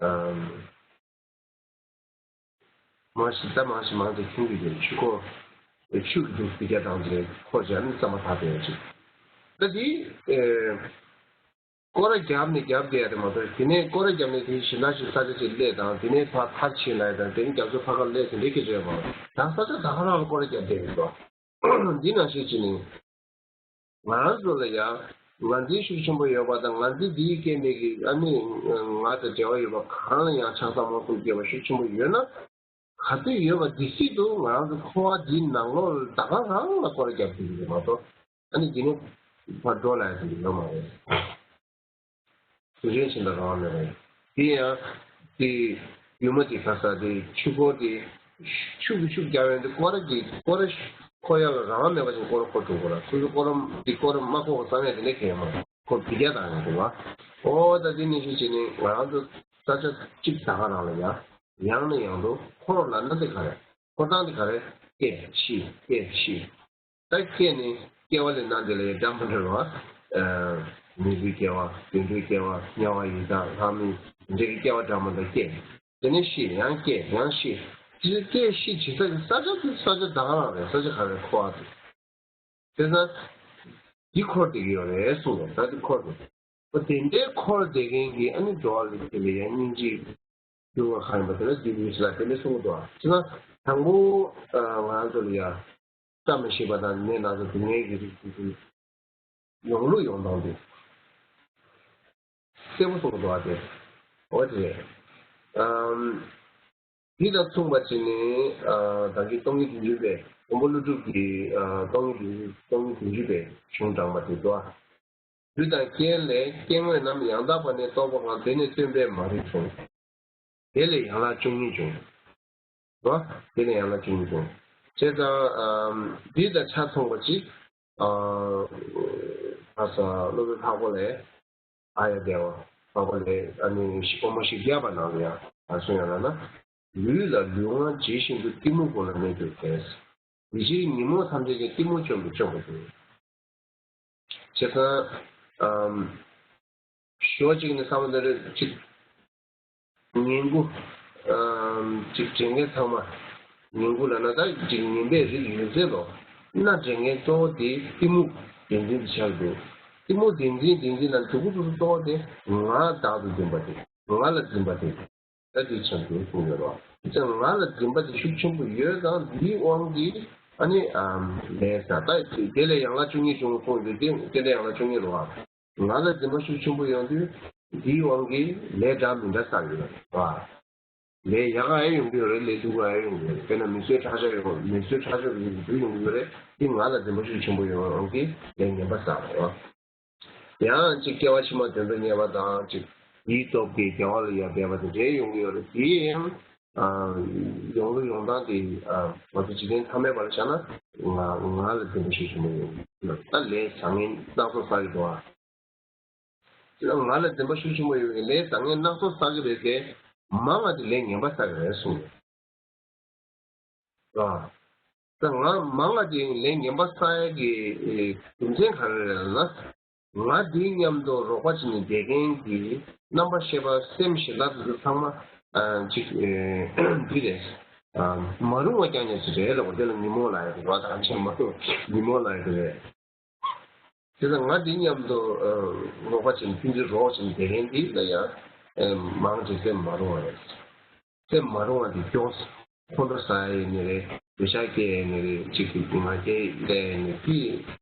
ཨ། མང་ཞིག་ད་མང་ཞིག་མང་དུ་ཁྱོད་ཀྱི་ཆུ་འཁོར། ཆུ་གི་འདུག་དེ་རྒྱ་དང་དེ་འཁོར་བྱས་ནས་རྩམ་པ་ཐག་དེ་ཡོད་ཅིག་ད་དེ་སྐོར་ར་བརྒྱབ་ནས་བརྒྱབ་བསྡད་ཡ་དེ་མ་གཏོགས་དེ་ནས་སྐོར་ར་བརྒྱབ་ནས་དེ་གཞན་དག་ཞིག་ས་ཆ་ཅིག་སླེབས་དང་དེ་ནས་ཕར་མཐར་ཕྱིན་ལ་ཡ་དང་དེ་ནས་རྒྱ་མཚོ་ཕར་ཁ་སླེབས་ཟིན་དེ་སྐད་ཆ་ཡོད་མ་རེད། ད་ས་ཆ་ད་ག་རང་ལ་སྐོར་ར་བརྒྱབ་བསྡད་ཡོད་དོ། འདི་ནང་བཞིན་བྱས་ནས། ང་རང་ཚོ་ལ་ཡང་ངར་འཛིན་ཤུགས་ཆེན་པོ་ཡོད་པ་དང་ངར་འཛིན་འདིའི་རྐྱེན་པས་ཀྱི་ཨ་ནི་ང་དང་འབྲེལ་བ་ཡོད་པ་གང་ལ་ཡང་ཆགས་སྡང་རྨོངས་གསུམ་སྐྱེ་བ་ཤུགས་ཆེན་པོ་ཡོད་ན། ག་དུས་ཡོད་པ་དེ་སྲིད་དུ་ང་རང་ཚོ་འཁོར་བ་འདིའི་ནང་ལོགས་ལ་ད་ག་རང་ལ་སྐོར་ར་བརྒྱབ་ཐུབ་ཀྱི་རེད་མ་གཏོགས་ཨ་ནི་འདི་ནས་ཕར་འགྲོ་ལ་ཡ་ཐུབ་ཀྱི་ཡོད་མ་རེད། གཟུགས་ཅན་གཞན་དག་རང་དབང་མེད་པ་ཡིན། དེ་ཡང་དེ་སྒྱུ་མ་དེ་ག་ས་དེ་ཆུ་འཁོར་དེ་ཆུ་གི་ཤུགས་རྒྱག་ཡོང་དུས་སྐོར་ར་གི་སྐོར་ར་འཁོར་ཡག་ལ་རང་དབང་མེད་པ་ཅིག་སྐོར་ར་འཁོར་འགྲོ་དགོས་ལ་སོ་སོ་སྐོར་ར་དེ་སྐོར་ར་མ་འཁོར་བ་བསམ་ཡག་དེ་འདྲ་གང་ཡང་མ་རེད། ཁོ་འདི་རྒྱ་དང་ཡང་འདུག་བ། ཨོ་ད་དེ་ནི་ཤུགས་བྱས་ནས་ང་རང་ཚོ་ས་ཆ་གཅིག་ད་ག་རང་ལ་ཡང་ཡང་ནས་ཡང་དུ་འཁོར་ལབ་ན་དེ་ག་རེད། འཁོར་སྟངས་དེ་ག་རེད། སྐྱེ་ཤི་སྐྱེ་ཤི། ད་སྐྱེས་ནས་སྐྱེ་བ་ལེན་སྟངས་དེ་ལ་ཡང་འདྲ་མི་འདྲ་བ། མི་བུའི་སྐྱེ་བ་དུད་འགྲོའི་སྐྱེ་བ་དམྱལ་བ་ཡི་དྭགས་ལྷ་མི་འདི་འདྲ་གི་སྐྱེ་བ་འདྲ་མི་འདྲ་སྐྱེ། དེ་ནས་ཤི་ཡང་སྐྱེ་ཡང་ཤི། དེ་སྐྱེ་ཤི་བྱེད་ས་ཀྱི་ས་ཆ་དེ་ས་ཆ་ད་ག་རང་རེད། ས་ཆ་ག་རེ་འཁོར་བ་དེ། དེ་ན་འདི་འཁོར་བསྡད་ཀྱི་ཡོད་རེད་གསུངས་ནས་ད་འདི་འཁོར་བསྡད། ཨོ་དེ་འདྲའི་འཁོར་བསྡད་མཁན་གྱི་ཨ་ནི་འགྲོ་བ་རིགས་དེ་ལ་ཡང་སྙིང་རྗེ་སྐྱེ་བ་གང་ཡིན་པ་དེ་ལ་འདི་ཡོད་ཟེར་ལ་དེ་འདྲ་གསུང་གི་འདུག་ཨ། བྱས་ན་དང་པོ་ང་རང་ཚོ་ལ་ཡ་བཀྲ་མི་ཤིས་པ་དང་ནད་ན་ཚ་སྡུག་བསྔལ་གྱི་རིགས་དེ་ཚོའི་ཡོང་ལུགས་ཡོང་སྟངས་དེ་གསལ་པོ་གསུང་གི་འདུག་ཨ། དེ་འོ་དེ་རེད། ཨམ། འདི་དང་མཚུངས་པ་ཅིག་ནི་ཨ་ད་གིན་སྟོང་ཉིད་བདུན་ཅུ་པའི་མགོན་པོ་ཀླུ་སྒྲུབ་ཀྱི་ཨ་སྟོང་ཉིད་བདུན་ཅུ་སྟོང་ཉིད་བདུན་ཅུ་པའི་གཞུང་དྲངས་པ་དེ་འདུག་ཨ། ལུས་དང་རྐྱེན་ལས་སྐྱེ་དངོས་རྣམས། ཡང་དག་པ་ནི་རྟོགས་པ་གང་། དེ་ནི་སྟོན་པས་མ་རིག་གསུངས། དེ་ལས་ཡན་ལག་བཅུ་གཉིས་བྱུང་། རོ། དེ་ལས་ཡན་ལག་བཅུ་གཉིས་བྱུང་། བྱས་ཙང་ཨམ། འདི་དང་ཆ་མཚུངས་པ་ཅིག་ཨ། ཨ་ས་སློབ་དཔོན་འཕགས་པ་ལས། ཨཱརྱ་དེ་བ། འཕགས་པ་ལས་ཨ་ནི་དབུ་མ་བཞི་བརྒྱ་པ་ནང་ལ་ཡང་ཨ་གསུང་ཡང་ལ་ན། ལུས་ལ་ལུས་ངག་ཇི་བཞིན་དུ། གཏི་མུག་ཀུན་ལ་གནོད་གྱུར་ཏེ། དེ་ཕྱིར་ཉོན་མོངས་ཐམས་ཅད་ཀྱང་། གཏི་མུག་བཅོམ་པས་བཅོམ་པར་འགྱུར། བྱས་ཙང་ཨམ། ཞོ་གཅིག་ནི་བསམ་བློ་འདི་རེ་གཅིག་ངན་དགུ། ཨམ། གཅིག་དྲན་མཁན་ཚང་མ། ངན་དགུ་ལབ་ན་ད་གཅིག་ངན་པའི་རིགས་ཡོད་ཚད་ལོ། སྣ་དྲན་མཁན་གཙོ་བོ་དེ་གཏི་མུག་བདེན་འཛིན་དེ་ཆགས་འདུག་གཏི་མུག་བདེན་འཛིན་བདེན་འཛིན་ལ་འདུག་གུ་འདུག་གཙོ་བོ་དེ་ང་བདག་ཏུ་འཛིན་པ་དེ། ང་ལ་འཛིན་པ་དེ། ད་དེ་ཆགས་འདུག་གསུངས་ཡོད་རོ། དེ་ཚེ་ང་ལ་འཛིན་པ་དེ་ཤུགས་ཆེན་པོ་ཡོད་ཙང་དེའི་དབང་གིས་ཨ་ནི་ཨམ། ལས་ས་ད་དེ་ལས་ཡན་ལག་བཅུ་གཉིས་བྱུང་གསུངས་ཡོད་དེ་དེ་ལས་ཡན་ལག་བཅུ་གཉིས་རོ། ང་ལ་འཛིན་པ་ཤུགས་ཆེན་པོ་ཡོང་དུས་འདིའི་དབང་གིས་ལས་འདྲ་མི་འདྲ་བསགས་ཡོད་རེད་བ། ལས་ཡག་ག་ཡང་ཡོང་གི་ཡོད་རེད། ལས་སྡུག་ག་ཡང་ཡོང་གི་ཡོད་རེད། དཔེར་ན་མི་གསོད་ཁྲག་སྦྱོར་ཡོང་མི་གསོད་ཁྲག་སྦྱོར་གྱི་སྡུག་ཡོང་གི་ཡོད་རེད། འདི་ང་ལ་འཛིན་པ་ཤུགས་ཆེན་པོ་ཡོང་དབང་གིས་ལས་ངན་པ་བསགས་རེད་བ། ཡང་ཅིག་སྐྱེ་བ་ཕྱི་མ་དོན་དུ་གཉེར་བ་དང་ཅིག་དེའི་སྟོབས་ཀྱིས་བདེ་བ་ལ་ཡང་འབད་པ་དེ་འདྲའི་ཡོང་གི་ཡོད་རེད། དེ་ཡང་ཡོང་ལུགས་ཡོང་སྟངས་དེ་ང་ཚོ་འཇིག་རྟེན་ཐ་མལ་པ་ལ་བཞག་ན་ང་ང་ལ་འཛིན་པ་ཤུགས་ཆེན་པོ་ཡོང་གི་ཡོད། ད་ལས་བཟང་ངན་སྣ་ཚོགས་བསགས་ཀྱི་འདུག་ཨ། ང་ལ་འཛིན་པ་ཤུགས་ཆེན་པོ་ཡོད་པའི་ལས་བཟང་ངན་སྣ་ཚོགས་བསགས་ཀྱི་རེད་དེ། མང་བ་དེ་ལས་ངན་པ་བསགས་ཀྱི་རེད་གསུངས་ཡོད། ཨ། ད་ང་མང་བ་དེ་ལས་ངན་པ་བསགས་ཡ་གི་རྒྱུ་མཚན་ག་རེ་རེད་ལབ་ན། ང་དེའི་མཉམ་དུ་རོགས་པ་བྱེད་ནས་བསྡད་མཁན་གྱི་རྣམ་པ་ཤེས་པ་སེམས་ཞེ་དྲག་དེ་ཚོ་ཚང་མ་ ཨ་ཅིག་ཨེ་འདི་རེད། ཨ་མ་རུང་བ་རྐྱང་རྐྱང་ཞིག་རེད་ལབ་པ་དེ་ལ་ཉོན་མོངས་ལབ་ཡ་རེད་བ། ད་ཆ་མ་རུང་ཉོན་མོངས་ལབ་ཡ་དེ་རེད། དེ་ལ་ང་འདི་མཉམ་དུ་ཨ་ལོག་པ་ཅན་ཕན་ཚུན་རོགས་བྱེད་བསྡད་མཁན་འདི་ལ་ཡང་ཨེ་མང་ཆེ་སེམས་མ་རུང་བ་རེད། སེམས་མ་རུང་བ་འདི་མགྱོགས། ཁོང་ཁྲོ་ཟ་ཡ་ཡིན་ནི་རེད། འདོད་ཆགས་སྐྱེ་ཡ་ནི་རེད། ཅིག་གི་ང་རྒྱལ་སླེབས་ཡ་ནི་དེ་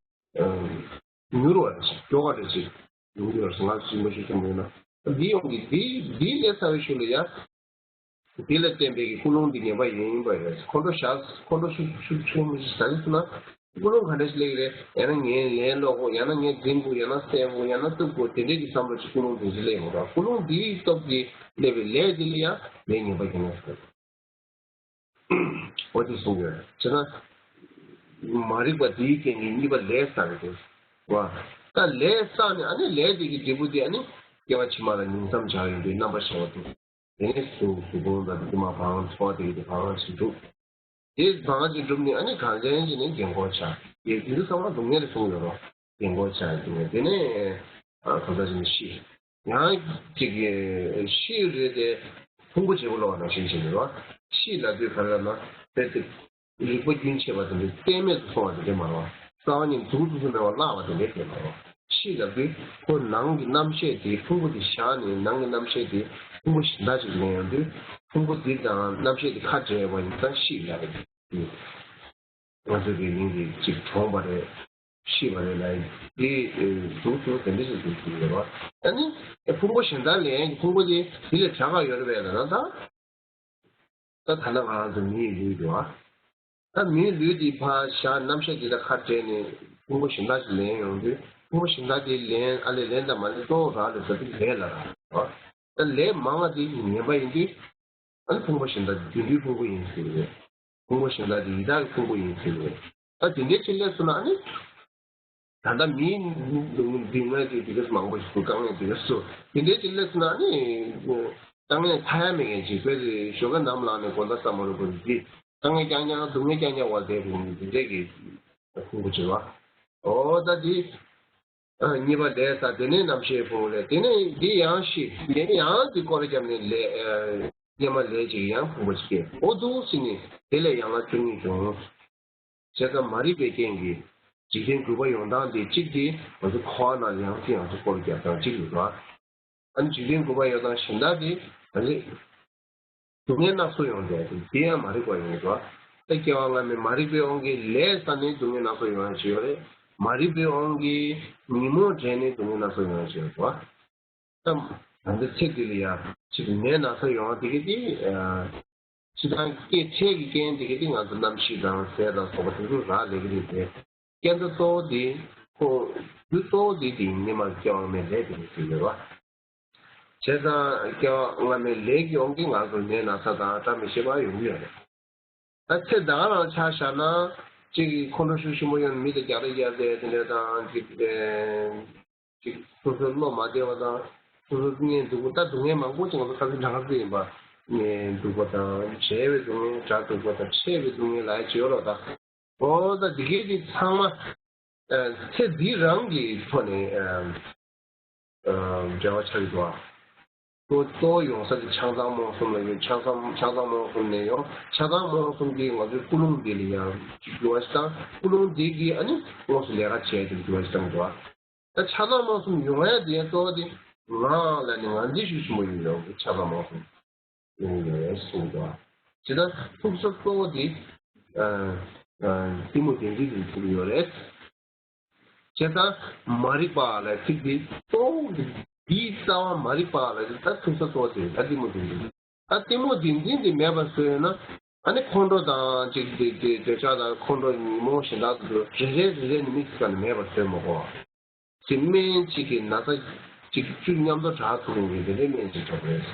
ཨ་མྱུར་བ་རེད་ཅིག་མགྱོགས་པ་རེད་ཅིག་ཡོང་གི་ཡོད་རེད། ང་ཚོ་ཞིབ་མ་ཞིབ་ཀྱང་མིན་ན་འདི་ཡོང་གི་འདི་འདི་ལས་ཚ་བའི་ཤུལ་ལ་ཡ། འདི་ལ་བརྟེན་པའི་གི་ཀུན་སློང་འདི་ངན་པ་ཡིན་པ་རེད། ཁོང་ཁྲོ་བཞག་ཁོང་ཁྲོ་ཤུགས་ཤུགས་ཆུང་མི་ཞིག་ཟ་གི་སོང་ན་ཀུན་སློང་ག་འདྲ་ཞིག་སླེབས་ཀྱི་རེད། ཡང་ན་ངས་ལན་སློག་དགོས། ཡང་ན་ངས་འཛིང་དགོས། ཡང་ན་བསད་དགོས། ཡང་ན་གཏུབ་དགོས། དེ་འདྲའི་གི་བསམ་བློ་ཅིག་ཀུན་སློང་དེ་འདྲ་སླེབས་ཡོང་ར། ཀུན་སློང་འདིའི་སྟོབས་ཀྱིས་སླེབས་པའི་ལས་འདི་ལ་ཡང་ལས་ངན་པ་ཡིན་ན་ཟེར། འོ་དེ་གསུང་གི་ཡོད་རེད། བྱས་ན་མ་རིག་པ་འདིའི་རྐྱེན་གྱིས་གཉིས་པ་ལས་བསགས་པ་དེ་བ། ད་ལས་བསགས་ནས་ཨ་ནི་ལས་དེ་གི་འབྲས་བུ་དེ་ཨ་ནི་སྐྱེ་བ་ཕྱི་མ་ལ་ཉིང་མཚམས་སྦྱར་ཡོང་དུས་རྣམ་པ་ཞེས་པ་དེ། དེ་ནས་གཟུགས་གཟུགས་ཕུང་དང་དེ་མ་བང་ཚོར་བ་དེ་གི་དེ་བང་ཞིག་འགྲུབ། དེ་བང་ཞིག་འགྲུབ་ནས་ཨ་ནི་གང་ཅན་ཞིག་ནས་རྒན་འཁོགས་ཆགས། དེ་དུས་ཚང་མ་སྡུག་བསྔལ་ལ་སོང་ཡོད་རོ། རྒན་འཁོགས་ཆགས་ཡོད་དུས་དེ་ནས་ཨ་གང་ལྟར་ཞིག་ནས་ཤི། ཡང་ཅིག་གི་ཤི་རེད་དེ་ཕུང་པོ་བརྗེ་པོ་ལོག་ནང་བཞིན་བྱས་ནས་རོ། ཤི་ལབ་དུས་ག་རེ་ལབ་ན་དཔེ་དེ། རིག་པ་རྒྱུན་ཆད་པ་དེ་འདྲའི་རྟེན་མེད་དུ་སོང་བ་དེ་འདྲའི་མ་རེད་བ། རྩ་བ་ཉིད་འཛུགས་འཛུགས་སུ་མེད་པར་བརླག་པ་དེ་འདྲའི་དེ་མ་རེད་བ། ཤི་ལབ་དུས་ཁོ་ནང་གི་རྣམ་ཤེས་དེ་ཕུང་པོ་དེ་བཞག་ནས་ནང་གི་རྣམ་ཤེས་དེ་ཕུང་པོ་གཞན་དག་ཅིག་ལེན་ཡོང་དུས་ཕུང་པོ་དེ་དང་རྣམ་ཤེས་དེ་ཁ་བྲལ་བ་ཡིན་ཙང་ཤི་ལབ་རེད། ང་ཚོ་གི་མིང་དེ་ཅིག་གྲོངས་པ་རེད། ཤི་བ་རེད་ལབ་ཡིན། དེ་འཛུགས་འཛུགས་དེ་འདྲ་ཞིག་འཛུགས་ཀྱི་ཡོད་རེད་བ། ཨ་ནི་ཕུང་པོ་གཞན་དག་ལེན་ཡག་གི་ཕུང་པོ་དེ་དེ་ལས་དྲག་ག་ཡོད་རེད་པས་ལབ་ན་ད། ད་ད་ལྟ་ང་རང་ཚོ་མིའི་ལུས་འདུག་ཨ། ད་མིའི་ལུས་འདི་ཕར་བཞག་རྣམ་ཤེས་འདི་ད་ཁ་བྲལ་ནས་ཕུང་པོ་གཞན་དག་ཅིག་ལེན་ཡོང་དུས་ཕུང་པོ་གཞན་དག་དེ་ལེན་ཨ་ལས་ལེན་དང་མ་ལེན་གཙོ་བོ་རག་ལས་ས་དེ་ལས་ལ་རག་ཨ། ད་ལས་མང་བ་དེ་ངན་པ་ཡིན་དུས་ཨ་ནི་ཕུང་པོ་གཞན་དག་དེ་དུད་འགྲོའི་ཕུང་པོ་ཡིན་ཟེར་གི་རེད། ཕུང་པོ་གཞན་དག་དེ་ཡི་དྭགས་ཀྱི་ཕུང་པོ་ཡིན་ཟེར་གི་རེད། ད་དེ་འདྲའི་ཕྱིར་ལས་སོང་ན་ཨ་ནི། ད་ལྟ་མིའི་སྡུག་བསྔལ་དེ་དེ་ག་ཙམ་མང་པོ་ཞིག་འདུག་དཀའ་ངལ་དེ་ག་ཙམ། དེ་འདྲའི་ཅིག་སླེབས་སོང་ན་ནི་དཀའ་ངལ་ཚ་ཡ་མེད་མཁན་ཅིག་དཔེ་དེ་ཞོགས་ཀ་ནམ་ལངས་ནས་དགོང་དག་ས་མ་རུབ་བར་འདི་དཀའ་ངལ་རྐྱང་རྐྱང་སྡུག་བསྔལ་རྐྱང་རྐྱང་བར་བསྡད་པའི་དེ་འདྲའི་གི་ཁུང་བུ་ཅིག་བ། ཨོ་ད་འདི་གཉིས་པ་ལས་ས་དེ་ནས་རྣམ་ཤེས་ཕུང་ལས་དེ་ནས་འདི་ཡང་ཤི་དེ་ནས་ཡང་འདི་སྐོར་རྒྱབ་ནས་ལས་སྙེ་མ་ལས་ཅིག་ཡང་ཕུང་པོ་ཅིག་སྐྱེ་ཨོ་འདུག་ཟེར་ནས་དེ་ལས་ཡང་ལ་བཅུ་གཉིས་བྱུང་། བྱས་ཙང་མ་རིག་པའི་རྐྱེན་གྱིས་འཇིག་རྟེན་རྒུད་པ་ཡོང་སྟངས་དེ་གཅིག་དེ་ང་ཚོ་འཁོར་བ་ནང་ཡང་སྲིད་ཡང་སྲིད་སྐོར་རྒྱབ་སྟངས་གཅིག་རེད་བ། ཨ་ནི་འཇིག་རྟེན་རྒུད་པ་ཡོང་སྟངས་གཞན་དག་དེ་ང་ཚོས་སྡུག་བསྔལ་སྣ་ཚོགས་ཡོང་དེ་དེ་ཡང་མ་རིག་པ་ཡིན་བ། ད་སྐྱེ་བ་སྔ་མའི་མ་རིག་པའི་དབང་གིས་ལས་བསགས་ནས་སྡུག་བསྔལ་སྣ་ཚོགས་ཡོང་ཡ་ཅིག་ཡོད་རེད། མ་རིག་པའི་དབང་གིས་ཉོན་མོངས་དྲན་ནས་སྡུག་བསྔལ་སྣ་ཚོགས་ཡོང་ཡ་ཅིག་ཡོད་བ། ད་ང་ཚོའི་ཚེ་འདི་ལ་ཡང་ཅིག་ནད་ན་ཚ་ཡོང་བ་དེ་གི་དེ་ཨ། སྤྱིར་བཏང་སྐྱེད་ཚལ་གྱི་རྐྱེན་དེ་གི་དེ་ང་ཚོ་གནམ་གཤིས་དང་ཟས་དང་སོགས་པ་དེ་ཚོ་རག་ལས་ཀྱི་རེད་དེ། རྐྱེན་ད་གཙོ་བོ་དེ་ཁོ་རྒྱུ་གཙོ་བོ་དེ་དེ་སྔོན་མ་སྐྱེ་བ་སྔ་མའི་ལས་དེ་རེད་ཟེར་ཡོད་པ། བྱས་ཙང་སྐྱེ་བ་སྔ་མའི་ལས་ཀྱི་དབང་གིས་ང་ཚོ་ནད་ན་ཚ་དང་བཀྲ་མི་ཤིས་པ་ཡོང་གི་ཡོད་རེད། ད་ཚེ་ད་ག་རང་ཆ་བཞག་ན་གཅིག་གིས་ཁོང་ཁྲོ་ཤུགས་ཆེན་པོ་ཡོང་ནས་མི་དང་རྒྱག་རེས་རྒྱག་རེས་དེ་འདྲ་དང་གཅིག་ཨེ། ཅིག་སོ་སོའི་བློ་མ་བདེ་བ་དང་སོ་སོ་ཉལ་འདུག་པ་ད་སྡུག་བསྔལ་མང་པོ་ཅིག་ང་ཚོ་ཁ་སང་གྲངས་ཀ་བརྩིས་ཡིན་པ། ཉལ་འདུག་པ་དང་བྱས་པའི་སྡུག་བསྔལ་དྲག་འདུག་པ་དང་འཕྱད་པའི་སྡུག་བསྔལ་ལ་ཡ་བྱེད་ཡོད་ལ་ད། ཨོ་ད་འདི་གའི་འདི་ཚང་མ་ཨ་ཚེ་འདི་རང་གི་ཐོག་ནས་ཨ་ཨ་འབྲེལ་བ་ཆགས་ཀྱི་འདུག་ཨ། གཙོ་གཙོ་བོ་ཡོང་ས་དེ་ཆགས་སྡང་རྨོངས་གསུམ་ལ་ཡོད། ཆགས་སྡང་ཆགས་སྡང་རྨོངས་གསུམ་ནས་ཡོང་། ཆགས་སྡང་རྨོངས་གསུམ་གྱིས་ང་ཚོའི་ཀུན་སློང་འདི་ལ་ཡང་འགྱུར་བ་ཞིག་བཏང་། ཀུན་སློང་འདི་གིས་ཨ་ནི་དངོས་སུ་ལས་ཀ་བྱས་ཏེ་འགྱུར་བ་ཞིག་བཏང་འདུག་ཨ། ད་ཆགས་སྡང་རྨོངས་གསུམ་ཡོང་ཡ་དེ་གཙོ་བོ་དེ་ང་ལ་ནི་ང་འདི་ཤུགས་ཆེན་པོ་ཡོད་ཡོང་གི་ཆགས་སྡང་རྨོངས་གསུམ་ཡོང་ཡོད་གསུངས་འདུག་ཨ། ཇི་ལྟར་ཐུག་ས་གཙོ་བོ་དེ་ཨ་ཨ་གཏི་མུག་བདེན་འཛིན་དེ་ཐུག་ཡོད་རེད། བྱས་ཙང་མ་རིག་པ་ལ་ཚིག་འདི་གཙོ་བོ་འདིའི་རྩ་བ་མ་རིག་པ་ལ་ད་ཐུག་ས་གཙོ་བོ་དེ་ད་གཏི་མུག་བདེན་འཛིན། ད་གཏི་མུག་བདེན་འཛིན་འདི་མེད་པ་བཟོས་ན་ཨ་ནི་ཁོང་ཁྲོ་དང་ཅིག་འདི་འདི་འདོད་ཆགས་དང་ཁོང་ཁྲོ་ཉོན་མོངས་གཞན་དག་ཚོ་རེ་རེ་རེ་རེ་ནི་མི་གཅིག་ཀ་ནི་མེད་པ་བཟོས་མ་དགོས། དེ་སྨན་གཅིག་གིས་ན་ཚ་གཅིག་བཅུ་མཉམ་དུ་དྲག་ཐུབ་མཁན་གྱི་དེ་འདྲའི་སྨན་གཅིག་གྲོགས་རེད།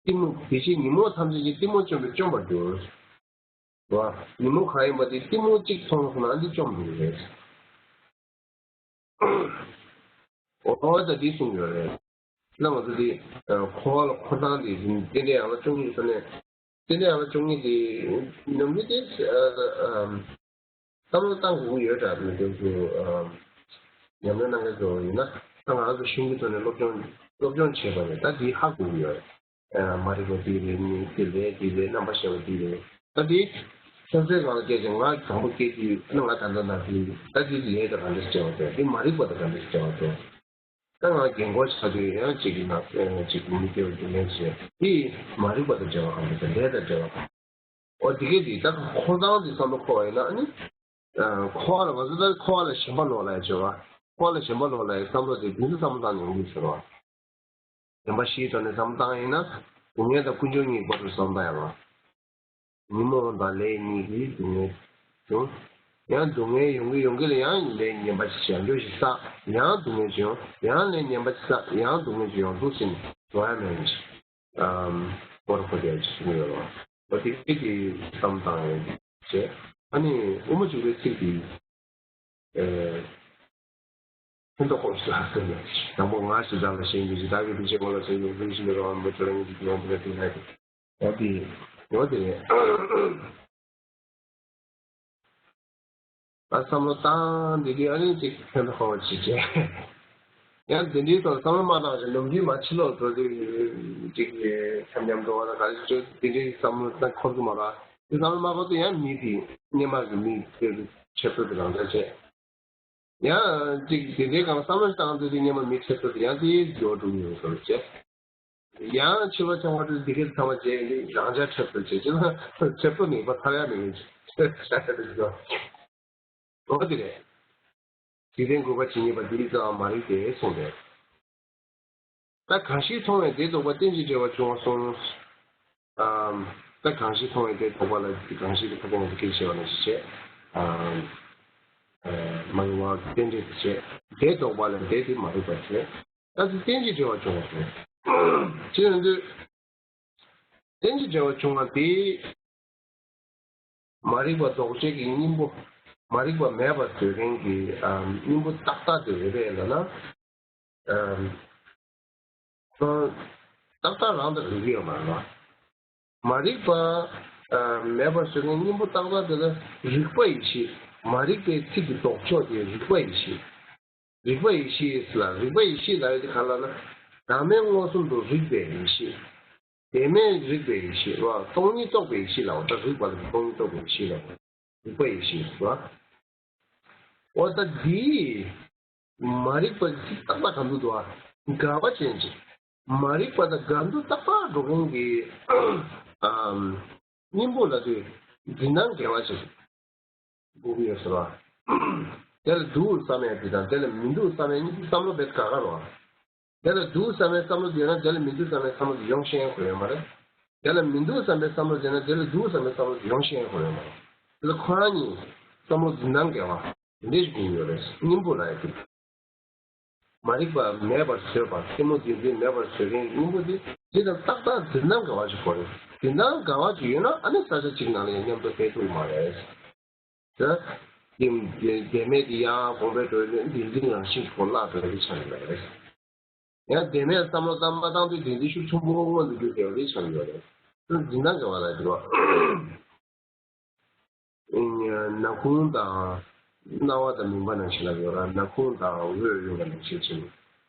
གཏི་མུག་བདེ་གཤེགས་ཉོན་མོངས་ཐམས་ཅད་ཀྱི་གཏི་མུག་བཅོམ་པས་བཅོམ་པར་འགྱུར། རེད་བ། ཉོན་མོངས་གང་ཡིན་པ་དེ་གཏི་མུག་གཅིག་མཐོང་སོང་ན་འདི་བཅོམ་འགྲོ་གི་རེད། འོ་ད་འདི་གསུངས་ཡོད་རེད། ན་ང་ཚོ་འདི་འཁོར་བ་ལ་འཁོར་སྟངས་འདི་རྟེན་འབྲེལ་ཡན་ལག་བཅུ་གཉིས་ཀྱི་ས་ནས་རྟེན་འབྲེལ་ཡན་ལག་བཅུ་གཉིས་འདི་ནམ་རྒྱུན་དེ་བསམ་བློ་བཏང་དགོས་ཀྱི་ཡོད་འདྲ་མི་འདུག་ཚུལ་ཉམས་ལེན་གནང་མཁན་ཚོ་ཡིན་ན་ད་ང་ཚོ་གཞུང་གི་ཐོག་ནས་སློབ་སྦྱོང་སློབ་སྦྱོང་བྱས་པ་ནས་ད་འདི་ཧ་གོ་གི་ཡོད། ཨ་མ་རིག་པ་འདི་རེད། ནི་འདི་རེད། འདི་རེད། རྣམ་པར་ཤེས་པ་འདི་རེད། ད་འདི་སེམས་ཅན་གང་ལ་སྐྱེས་ཀྱང་ང་དང་པོ་སྐྱེས་དུས་ནི་ང་ད་ལྟ་ན་འདི་ད་འདི་ལས་དང་ག་འདྲ་སྐྱེ་བ་དེ་འདི་མ་རིག་པ་དང་ག་འདྲ་སྐྱེ་བ་དེ། ད་ང་རྒན་གོག་ཆགས་དུས་ཡང་གཅིག་གི་ནང་གཅིག་མི་སྐྱེ་བ་རྒྱུ་མེད་ཟེར། དེ་མ་རིག་པ་དང་འབྲེལ་བ་གང་དུ་ལས་དང་འབྲེལ་བ་གང་། འོ་དེ་གས་དེ་ད་འཁོར་སྟངས་དེ་བསམ་བློ་འཁོར་བ་ཡིན་ན་ཨ་ནི། འཁོར་བ་ལ་བ་ཟུ་ད་འཁོར་བ་ལ་ཞེན་པ་ལོག་ལ་ཡ་བྱེད་པ། འཁོར་བ་ལ་ཞེན་པ་ལོག་ལ་ཡ་བསམ་བློ་དེ་དེ་ཚོ་བསམ་བློ་བཏང་ནས་ཡོང་གི་ཟེར་བ། བདེན་པ་བཞིའི་ཐོག་ནས་བསམ་བློ་བཏང་ཡིན་ན། སྡུག་བསྔལ་དང་ཀུན་འབྱུང་གཉིས་བར་དུ་བསམ་བློ་བཏང་ཡ་ལ། ཉོན་མོངས་དང་ལས་གཉིས་ཀྱིས་སྡུག་བསྔལ་བྱུང་། ཡང་སྡུག་བསྔལ་ཡོང་གི་ཡོང་གི་ལ་ཡང་ལས་ངན་པ་ཞིག་ཡང་འགྲོ་ཞིག་བསགས། ཡང་སྡུག་བསྔལ་ཞིག་ཡོང་། ཡང་ལས་ངན་པ་ཞིག་བསགས། ཡང་སྡུག་བསྔལ་ཞིག་ཡོང་འདུག་ཟེར་ནས་འགྲོ་ཡ་མེད་ནས་ཤིག་ཨམ། སྐོར་ཁོ་དེ་ཞིག་ཡོད་རོ། འོ་དེ་གི་བསམ་བཏང་ཡོད་བྱས། ཨ་ནི་དབུ་མ་འཇུག་པའི་ཚིག་དེ། ཨེ། ཕན་ཐོགས་སྐོར་སུ་ཧ་ཟེར་ནས། དང་པོ་ང་ཞེས་བྱ་ལ་ཞེན་གྱིས་ཤིག་བདག་གི་སྡིག་ཅན་ངོ་ལ་སེམས་ཀྱི་ལུས་ཤིང་འདོད་རང་མི་ཚོ་ལ་ངེས་ཀྱི་ཡོང་བུ་ལ་དེ་ལ་དེ། འོ་དེ། འོ་དེ་རེད། ད་བསམ་བློ་བཏང་འདི་དུས་ཨ་ནི་ཅིག་ཕན་ཐོགས་པ་ཅིག་བྱས། ཡང་འདི་འདྲའི་ཐོག་བསམ་བློ་མ་བཏང་ཞིང་ནམ་རྒྱུན་མ་ཕྱི་ལོགས་འགྲོ་དུས་ཅིག་འཆམ་འཆམ་འགྲོ་བ་ལ་ག་རེ་བྱོས་འདི་འདྲའི་བསམ་བློ་བཏང་འཁོར་གི་མ་རེད། དེ་བསམ་བློ་མ་འཁོར་དུས་ཡང་མི་དེ་སྔོན་མ་གི་མི་དེ་ཆེ་ཕྲ་དེ་རང་འདྲ་བྱས། ཡང་ཅིག་དེ་འདྲའི་སྒང་བསམ་བློ་བཏང་དུས་དེ་སྔོན་མ་མི་ཆེ་ཕྲ་དེ་ཡང་དེ་འགྱུར་བ་འགྲོ་གི་ཡོད་ཟེར་བྱས། ཡང་ཕྱི་ལོགས་ཆ་བ་དེ་འདི་གས་ཚང་མ་བྱས་ནས་རང་ཅག་ཁྲེབ་ཏུ་བྱེད་ཀྱི་ན་ཁྲེབ་ཏུ་ནུས་པ་ཐར་ཡ་མི་ཡོང་ཅིག་ཤ་ཤ་ཤ་དེ་ཚོ། འོ་དེ་རེད། འཇིག་རྟེན་དགུ་པ་ཇི་སྙེད་པ་འདི་ཡི་རྩ་བ་མ་རིག་པས་གསུངས་པས། ད་གང་ཞིག་མཐོང་བས་དེ་ལྡོག་པ་རྟེན་ཅིང་འབྲེལ་བར་འབྱུང་བ་གསུངས། ཨམ། ད་གང་ཞིག་མཐོང་བས་དེ་ལྡོག་པ་ལ་གང་ཞིག་གི་ཐོག་ཁོངས་སུ་སྐད་ཆ་བཤད་པ་ནང་བཞིན་བྱས། ཨམ། ཨ། མ་རིག་པ་རྟེན་འབྲེལ་དུ་བྱས། དེ་ལྡོག་པ་ལ་དེ་དེ་མ་རིག་པར་བྱས། ད་དེ་རྟེན་ཅིང་འབྲེལ་བར་འབྱུང་བ་གསུངས། ཅི་ཡིན་དུས། རྟེན་ཅིང་འབྲེལ་བར་འབྱུང་བ་དེ། མ་རིག་པ་ལྡོག་བྱེད་ཀྱི་གཉེན་པོ། མ་རིག་པ་མེད་པར་བཟོ་མཁན་གྱི་ཨ་གཉེན་པོ་ཏག་ཏག་དེ་རེད་པས་ལབ་ན། ཨ་ཏག་ཏག་རང་དང་རིག་གི་ཡོད་མ་རེད་པ། མ་རིག་པ་ཨ་མེད་པར་བཟོ་མཁན་གཉེན་པོ་ཏག་ཏག་དེ་ལ་རིག་པ་ཡེ་ཤེས། མ་རིག་པའི་ཚིག་གི་ལྡོག་ཕྱོགས་དེ་རིག་པ་ཡེ་ཤེས། རིག་པ་ཡེ་ཤེས་ལ་རིག་པ་ཡེ་ཤེས་ལབ་ཡ་དེ་ག་ལ་ན། བདག་མེད་མངོན་སུམ་དུ་རིག་པའི་ཡེ་ཤེས། དེ་མེད་རིག་པའི་ཡེ་ཤེས་རོ། སྟོང་ཉིད་རྟོགས་པའི་ཡེ་ཤེས་ལ་འོ་ད་རིག་པ་ལ་སྟོང་ཉིད་རྟོགས་པའི་ཡེ་ཤེས་ལ་རིག་པ་ཡེ་ཤེས་རོ། འོ་ད་འདི་མ་རིག་པ་ཏག་ཏག་ག་འདུག་འདུག་ཨ། འགལ་བ་ཅན་ཅིག་མ་རིག་པ་དང་འགལ་འདུ་ཏག་ཏག་འགྲོ་མཁན་གྱི་ཨམ་གཉེན་པོ་ལ་དུས་འཛིན་སྟངས་འགལ་བ་ཅིག་དགོས་ཀྱི་ཡོད་ཟེར་བ། དེ་ལ་འདུག་བསམ་ཡས་དེ་དང་དེ་ལ་མི་འདུག་བསམ་ཡས་གཉིས་ཀྱི་བསམ་བློ་བེད་ཀ་ག་རོ། དེ་ལ་འདུག་བསམ་ཡས་བསམ་བློ་དེ་ཡོད་ན་དེ་ལ་མི་འདུག་བསམ་ཡས་བསམ་བློ་དེ་ཡོང་ཤེས་ཡོང་གི་ཡོད་མ་རེད། དེ་ལ་མི་འདུག་བསམ་པའི་བསམ་བློ་དེ་ན་དེ་ལ་འདུག་བསམ་པའི་བསམ་བློ་དེ་ཡོང་ཤེས་ཡོང་གི་ཡོད་མ་རེད། དེ་ལ་ཁོ་རང་གཉིས་བསམ་བློ་འཛིན་སྟངས་འགལ་བ་དེ་འདྲས་ཞིག་དགོས་ཀྱི་ཡོད་རེད། གཉེན་པོ་ལ་ཡ་དེ། མ་རིག་པ་མེད་པར་བཟོས་པ་རྩེད་མོ་འདི་འདི་མེད་པར་བཟོས་མཁན་གཉེན་པོ་འདི་འདི་དང་ཏག་ཏག་འཛིན་སྟངས་འགལ་བ་ཞིག་དགོས་རེད། འཛིན་སྟངས་འགལ་བ་ཞིག་ཡོད་ན་ཨ་ནི་ས་ཆ་གཅིག་ནང་ལ་ཡང་མཉམ་དུ་བསྡད་ཐུབ་མ་རེད། ད་དེ་དེ་མེད་དེ་ཡང་གོང་འཕེལ་འགྲོ་ཡོད་ན་འདི་འཛིན་རང་བཞིན་གྱི་ཁོ་བརླག་འགྲོ་ཡ་དེ་ཆགས་ཡོད་རེད། ཡང་དེ་མེད་བསམ་བློ་བཏང་མ་བཏང་དུས་དེ་འདི་ཤུགས་ཆེན་པོ་མངོན་དུ་གྱུར་ཡོད་རེད་ཆགས་ཡོད་རེད། འཛིན་སྟངས་འགལ་བ་ལ་འགྱུར་བ། ནག་ཁུང་དང་རྣ་བ་དང་མུན་པ་ནང་བཞིན་ལ་ཡོད་ར། ནག་ཁུང་དང་འོད་ཡོད་པ་ནང་བཞིན་ཕྱིན།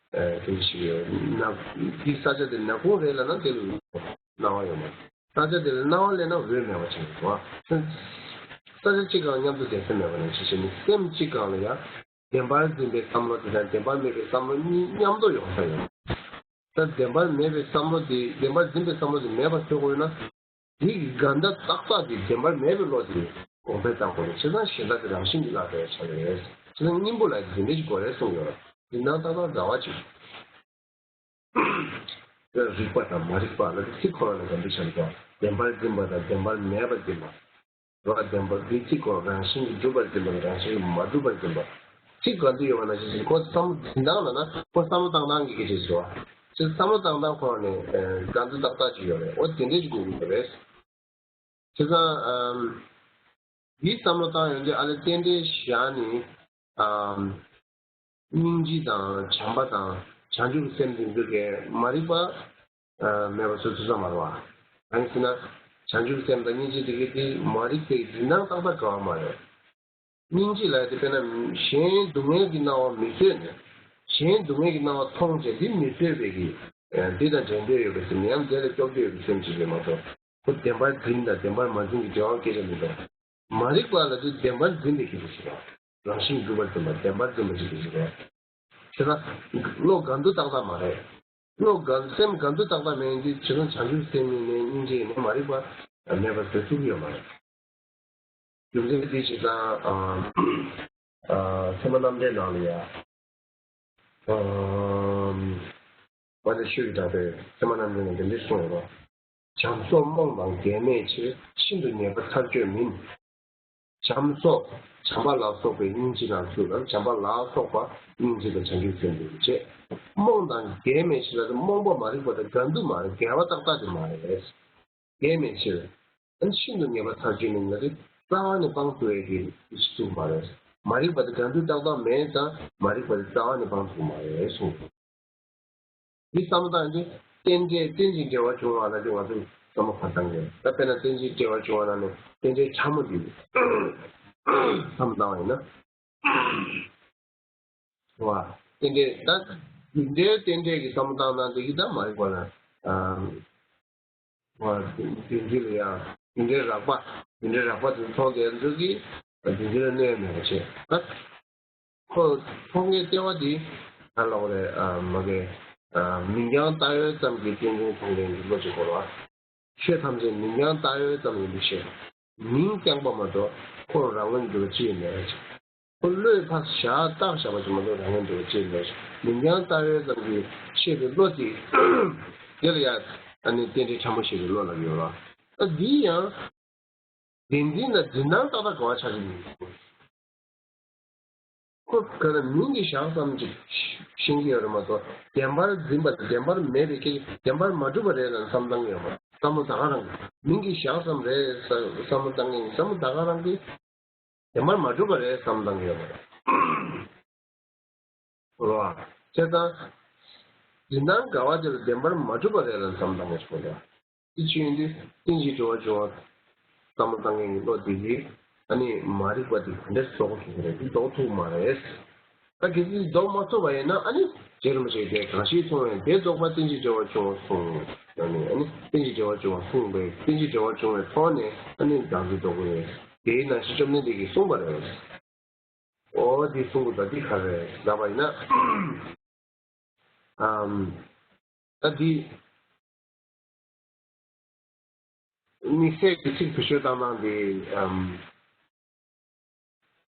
དེ་ཞིག་ཡོད་ན། འདི་ས་ཆ་དེ་ནག་ཁུང་རེད་ལབ་ན་དེ་ལ་རྣ་བ་ཡོད་མ་རེད། ས་ཆ་དེ་ལ་རྣ་བ་སླེབས་ན་འོད་མེད་པ་ཆགས་འགྲོ། ས་ཆ་གཅིག་སྒང་མཉམ་དུ་བསྡད་ས་མེད་པ་ནང་བཞིན་ཕྱིན། སེམས་གཅིག་སྒང་ལ་ཡང་བདེན་པར་འཛིན་པའི་བསམ་བློ་དེ་དང་བདེན་པར་མེད་པའི་བསམ་བློ་གཉིས་མཉམ་དུ་ཡོང་ས་ཡོད། ད་བདེན་པར་མེད་པའི་བསམ་བློ་དེ་བདེན་པར་འཛིན་པའི་བསམ་བློ་དེ་མེད་པར་བཟོ་དགོས་ན། དེ་གི་འགལ་ཟླ་ཏག་ཏག་དེ་བདེན་པར་མེད་པའི་བློ་དེ་གོང་འཕེལ་བཏང་དགོས་རེད། བྱས་ཙང་གཞན་དག་དེ་རང་བཞིན་གྱིས་བརླག་པའི་ཆ་རེད། བྱས་ཙང་གཉེན་པོ་ལ་དེ་འདྲ་ཞིག་དགོས་རེད་གསུངས་ཡོད་རེད། འཛིན་སྟངས་ཏག་ཏག་འདྲ་བ་ཅིག་རིག་པ་དང་མ་རིག་པ་ལ་ཚིག་ཁོ་རང་ལ་འགལ་འདུ་ཆགས་འདུག་བདེན་པར་འཛིན་པ་དང་བདེན་པར་མེད་པར་འཛིན་པ། རོ། བདེན་པ་འདི་ཚིག་ཁོ་རང་བཞིན་གྱིས་གྲུབ་པར་འཛིན་པ་དང་རང་བཞིན་གྱིས་མ་གྲུབ་པར་འཛིན་པ། ཚིག་འགལ་འདུ་ཡོད་པ་ནང་བཞིན་ཁོ་བསམ་བློ་འཛིན་སྟངས་ལ་ན་ཁོ་བསམ་བློ་བཏང་སྟངས་ཀྱི་སྐད་ཆ་ཞིག་རེད་བ། ཅེས་བསམ་བློ་བཏང་སྟངས་ཁོ་རང་ནས་འགལ་འདུ་ཏག་ཏག་ཅིག་ཡོད་རེད། འོ་དེ་འདྲ་ཞིག་དགོས་ཀྱི་ཡོད་རེད། བྱས་ཙང་ཨམ། འདིའི་བསམ་བློ་བཏང་ཡོང་དུས་ཨ་ལས་རྟེན་འབྲེལ་བཞག་ནས་ཨམ། སྙིང་རྗེ་དང་བྱམས་པ་དང་བྱང་ཆུབ་ཀྱི་སེམས་དེ་ཚོ་གས་མ་རིག་པ་མེད་པ་བཟོ་ཐུབ་ས་མ་རེད་བ། གང་ཡིན་ཟེར་ན། བྱང་ཆུབ་ཀྱི་སེམས་དང་སྙིང་རྗེ་དེ་གས་དེ་མ་རིག་པའི་འཛིན་སྟངས་ཏག་ཏག་འགལ་བ་མ་རེད། སྙིང་རྗེ་ལབ་ཡ་དེ་དཔེར་ན་གཞན་སྡུག་བསྔལ་གྱི་སྣང་བ་མི་བཟོད་ནས། གཞན་སྡུག་བསྔལ་གྱི་སྣང་བ་མཐོང་བྱས་དེ་མི་བཟོད་པའི་གི་ འདི་དང་འབྲེལ་འདོད་ཡོད་པའི་སེམས་ཡང་དེ་ལ་སྐྱོབ་འདོད་ཡོད་པའི་སེམས་ཅིག་རེད་མ་གཏོགས། ཁོ་བདེན་པར་འཛིན་དང་བདེན་པར་མ་འཛིན་གྱི་འབྲེལ་བ་སྐད་ཆ་མི་འདུག་མ་རིག་པ་ལ་དེ་བདེན་པར་འཛིན་པའི་ཁྱད་པར་ཞིག་རེད། རང་བཞིན་གྲུབ་པར་འཛིན་པ་བདེན་པར་འཛིན་པ་ཞིག་རེད། བྱས་ཙང་བློ་ག་འདུག་ཏག་ཏག་མ་རེད། བློ་ག་སེམས་ག་འདུག་ཏག་ཏག་མེད་ཡིན་དུས་བྱས་ཙང་བྱང་ཆུབ་སེམས་ཡིན་ནའི་སྙིང་རྗེ་ཡིན་ནའི་མ་རིག་པ་མེད་པར་བཟོ་ཐུབ་ཀྱི་ཡོད་མ་རེད། རྒྱུ་མཚན་དེ་བྱས་ཙང་ཨ་ཨ་ཚད་མ་རྣམ་འགྲེལ་ནང་ལ་ཡ། ཨ་མ་ཎི་ཆོས་ཀྱི་གྲགས་པས་ཚད་མ་རྣམ་འགྲེལ་ནང་དེ་འདྲ་གསུངས་ཡོད་པ། བྱམས་སོགས་རྨོངས་དང་འགལ་མེད་ཕྱིར། ཤིན་ཏུ་ཉེས་པ་ཚར་གཅོད་མིན། བྱམས་སོགས་བྱམས་པ་ལ་སོགས་པའི་སྙིང་རྗེ་ལ་ཚུལ་ལ་བྱམས་པ་ལ་སོགས་པ་སྙིང་རྗེ་དང་བྱང་ཆུབ་སེམས་དེ་བྱེད། རྨོངས་དང་འགལ་མེད་ཕྱིར་ལ་རྨོངས་པ་མ་རིག་པ་དང་ག་འདུག་མ་རེད། འགལ་བ་ཏག་ཏག་དེ་མ་རེད། འགལ་མེད་ཕྱིར། ཨ་ནི་ཤིན་ཏུ་ཉེས་པ་ཚར་གཅོད་མིན་ལ་དེ་རྩ་བ་ནས་སྤང་ཐུབ་ཡས་ཀྱི་ཚུལ་མ་རེད། མ་རིག་པ་དེ་ག་འདུག་ཏག་ཏག་མེད་ཙང་མ་རིག་པ་དེ་རྩ་བ་ནས་སྤང་ཐུབ་མ་རེད་གསུངས། འདི་བསམ་བློ་བཏང་དུས་རྟེན་འབྲེལ་རྟེན་ཅིང་འབྲེལ་བར་འབྱུང་བ་ལ་དེ་ང་ཚོས་བསམ་བློ་ག་བཏང་གི་རེད། ད་དཔེར་ན་རྟེན་ཅིང་འབྲེལ་བར་འབྱུང་བ་ལ་ནི་རྟེན་འབྲེལ་ཕྲ་མོ་འདི་བསམ་བློ་བཏང་བ་ཡིན་ན། བ། རྟེན་འབྲེལ་ད་རྒྱུ་འབྲས་རྟེན་འབྲེལ་གྱི་བསམ་བློ་བཏང་ན་འདི་གི་ད་མ་རིག་པ་ལ། བ། རྒྱུ་འབྲས་ལ་ཡང་རྒྱུ་འབྲས་རགས་པ། རྒྱུ་འབྲས་རགས་པ་དེ་མཐོང་དེ་ཚོ་གིས་རྒྱུ་འབྲས་ལ་གནོད་མེད་པ་བྱེད། ད་ཁོ་མཐོང་གི་ལྟེ་བ་དེ་ག་ལ་རེད། མ་གི་མིང་རྐྱང་བལྟ་ཡོད་ཙམ་གྱི་རྟེན་འབྱུང་མཐོང་ལྡན་གྱི་བློ་ཅིག་དགོས་རེད་བ། ཆོས་ཐམས་ཅད་མིང་རྐྱང་བལྟ་ཡོད་ཙམ་ཡིན་པའི་ཕྱིར། མིང་རྐྱང་པ་མ་གཏོགས་ཁོ་རང་ངོས་འགྲོ་ཅི་ཡང་མེད་པ་ཅིག་ཁོ་བློས་ཕར་བཞག་བཏགས་བཞག་པ་ཅིག་མ་གཏོགས་རང་ངོས་འགྲོ་ཅི་ཡང་མེད་ཅིག་མིང་རྐྱང་བལྟ་ཡོད་ཙམ་གྱིས་ཤེས་པའི་བློ་དེ། དེ་ལ་ཡང་ཨ་ནི་རྟེན་འབྲེལ་ཕྲ་མོ་ཞེས་པའི་བློ་ལབ་ཡོད་རེད། ཨ་འདི་ཡང་བདེན་འཛིན་དང་འཛིན་སྟངས་ཏག་ཏག་འགལ་བ་ཆགས་ཀྱི་མི་འདུག་ཁོ་ག་ལ་མིང་གི་བཞག་ཙམ་ཅིག་ཤེས་ཀྱི་ཡོད་རེད་མ་གཏོགས་བདེན་པར་འཛིན་པ་དང་བདེན་པར་མེད་པའི་སྐད་ཆ་བདེན་པར་མ་གྲུབ་པ་རེད་ལབ་བསམ་བཏང་གི་ཡོད་མ་རེད། བསམ་བློ་ད་ག་རང་གི་མིང་གི་བཞག་ཙམ་རེད་བསམ་བློ་བཏང་གི་ཡིན། བསམ་བློ་ད་ག་རང་གི་བདེན་པར་མ་གྲུབ་པ་རེད་བསམ་བཏང་གི་ཡོད་མ་རེད། རོ། བྱས་ཙང་། འཛིན་སྟངས་འགལ་བ་དེ་ལ་བདེན་པར་མ་གྲུབ་པ་རེད་ལབ་བསམ་བཏང་གི་ཡོད་མ་རེད། དེ་ཆོས་ཡིན་དུས་རྟེན་ཅིང་འབྲེལ་བར་འབྱུང་བ་བསམ་བློ་བཏང་མཁན་གྱི་བློ་དེ་གིས་ཨ་ནི་མ་རིག་པ་དེ་ག་འདྲས་རྫོགས་ཐུབ་ཀྱི་རེད། དེ་རྫོགས་ཐུབ་མ་རེད། ད་གལ་སྲིད་རྫོགས་མ་ཐུབ་པ་ཡིན་ན་ཨ་ནི་རྗེ་རིན་པོ་ཆེ་གིས་གང་ཞིག་མཐོང་བས་དེ་རྫོགས་པ་རྟེན་ཅིང་འབྲེལ་བར་འབྱུང་བ་གསུངས། ཨ་ནི་ཨ་ནི་རྟེན་ཅིང་འབྲེལ་བར་འབྱུང་བ་གསུངས་པས་རྟེན་ཅིང་འབྲེལ་བར་འབྱུང་བའི་ཐོག་ནས་ཨ་ནི་བདག་འཛིན་རྫོགས་ཀྱི་རེད། དེའི་ནང་བཞིན་བཅོམ་ལྡན་འདས་ཀྱིས་གསུངས་པ་རེད། འོ་འདི་གསུང་གི་འདུག་འདི་ག་རེ་ལབ་པ་ཡིན་ན། ཨམ། ད་འདི། དམིགས་བསལ་གྱི་ཚིག་བེད་སྤྱོད་བཏང་སྟངས་འདི་ཨམ།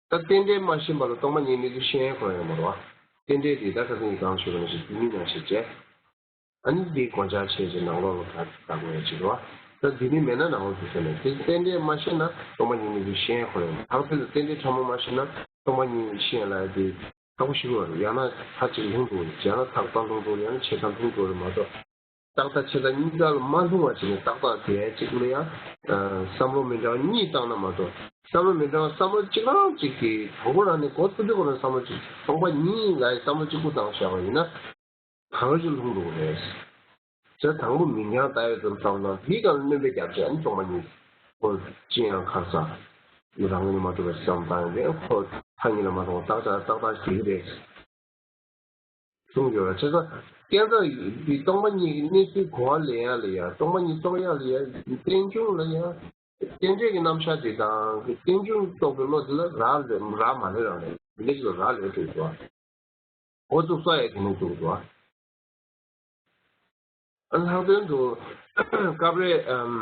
ད་རྟེན་འབྲེལ་མ་ཤེས་པ་ལ་སྟོང་པ་ཉིད་དམིགས་ཚུལ་ཤེས་ཡོན་ཁོ་ཡོད་མ་རེད་བ། རྟེན་འབྲེལ་འདི་ད་ཁ་སང་གི་གང་ཞུས་པ་ནང་བཞིན་རྒྱུ་དམིགས་རྣམ་ཤེས་བྱས། ཨ་ནི་འདི་དགོངས་འཆར་བྱས་ཀྱི་ནང་ལོགས་ལ་ག་ག་དགོས་ཡ་ཅིག་རེད་བ། ད་འདི་ནི་མེད་ན་ནང་ལོགས་སུ་ཟེར་ནས་དེ་རྟེན་འབྲེལ་མ་ཤེས་ན་སྟོང་པ་ཉིད་དམིགས་ཚུལ་ཤེས་ཡོན་ཁོ་ཡོད་མ་རེད། ད་ཁ་སང་ལ་རྟེན་འབྲེལ་ཕྲ་མོ་མ་ཤེས་ན་སྟོང་པ་ཉིད་ཤེས་ཡོན་ལབ་ཡ་དེ། ཁག་པོ་ཞིག་རེད། ཡང་ན་མཐའ་གཅིག་ལྷུང་འགྲོ་རེད། ཡང་ན་ཐག་རྩ་ལྷུང་འགྲོ་རེད། ཡང་ན་ཆད་མཐའ་ལྷུང་འགྲོ་རེད་མ་གཏོགས། ཏག་ཏག་ཆད་མཐའ་གཉིས་ཀ་ལ་མ་ལྷུང་བ་བྱས་ནས་ཏག་ཏག་བསྡད་ཡ་གཅིག་ལ་ཡང་། བསམ་བློ་མི་འདྲ་བ་གཉིས་བཏང་ན་མ་གཏོགས། བསམ་བློ་མི་འདྲ་བ་བསམ་བློ་གཅིག་རང་གཅིག་གིས་དང་པོ་རང་ནས་འགོ་ཚུགས་དུས་ཁོ་རང་བསམ་བློ་གཅིག་སྟོང་པ་ཉིད་ལ་ཡང་བསམ་བློ་གཅིག་པུ་བཏང་བཞག་པ་ཡིན་ན། གང་ཅི་ལྷུང་འགྲོ་གི་རེད། ཟེར་དང་པོ་མིང་རྐྱང་བལྟ་ཡོད་ཙམ་བསམ་ན་དེའི་སྒང་ལ་སྣོན་པ་བརྒྱབ་བྱས་ཨ་ནི་སྟོང་པ་ཉིད་ཁོ་ཅི་ཡང་ཁ་ས་རང་ངོས་ནས་མ་གྲུབ་པ་བསམ་བཏང་ཡོད་པས་ཁོ་མཐའ་གཉིས་ལ་མ་ལྷུང་བ་ཏག་ཏག་ཏག་ཏག་ཞིག་རེད། གསུངས་ཡོད་ལ་བྱས་ཙང་སྐད་གྲགས་འདི་སྟོང་པ་ཉིད་ཀྱི་གནས་ཚུལ་གོ་བ་ལེན་ཡག་ལ་ཡ་སྟོང་པ་ཉིད་རྟོགས་ཡག་ལ་ཡ་རྟེན་འབྱུང་ལ་ཡ་རྟེན་འབྲེལ་གྱི་རྣམ་གཞག་འདི་དང་གི་རྟེན་འབྱུང་རྟོགས་པའི་བློ་དེ་ལ་རག་ལས་རག་མ་ལས་རག་ལས་འདི་འདྲ་ཞིག་ལ་རག་ལས་འགྲོ་འདུག་འགོ་བཙུགས་ས་ཡང་དེ་ནས་འདུག་འདུག་ཨ་ལྷག་དོན་དུ་སྐབས་རེ་ཨམ།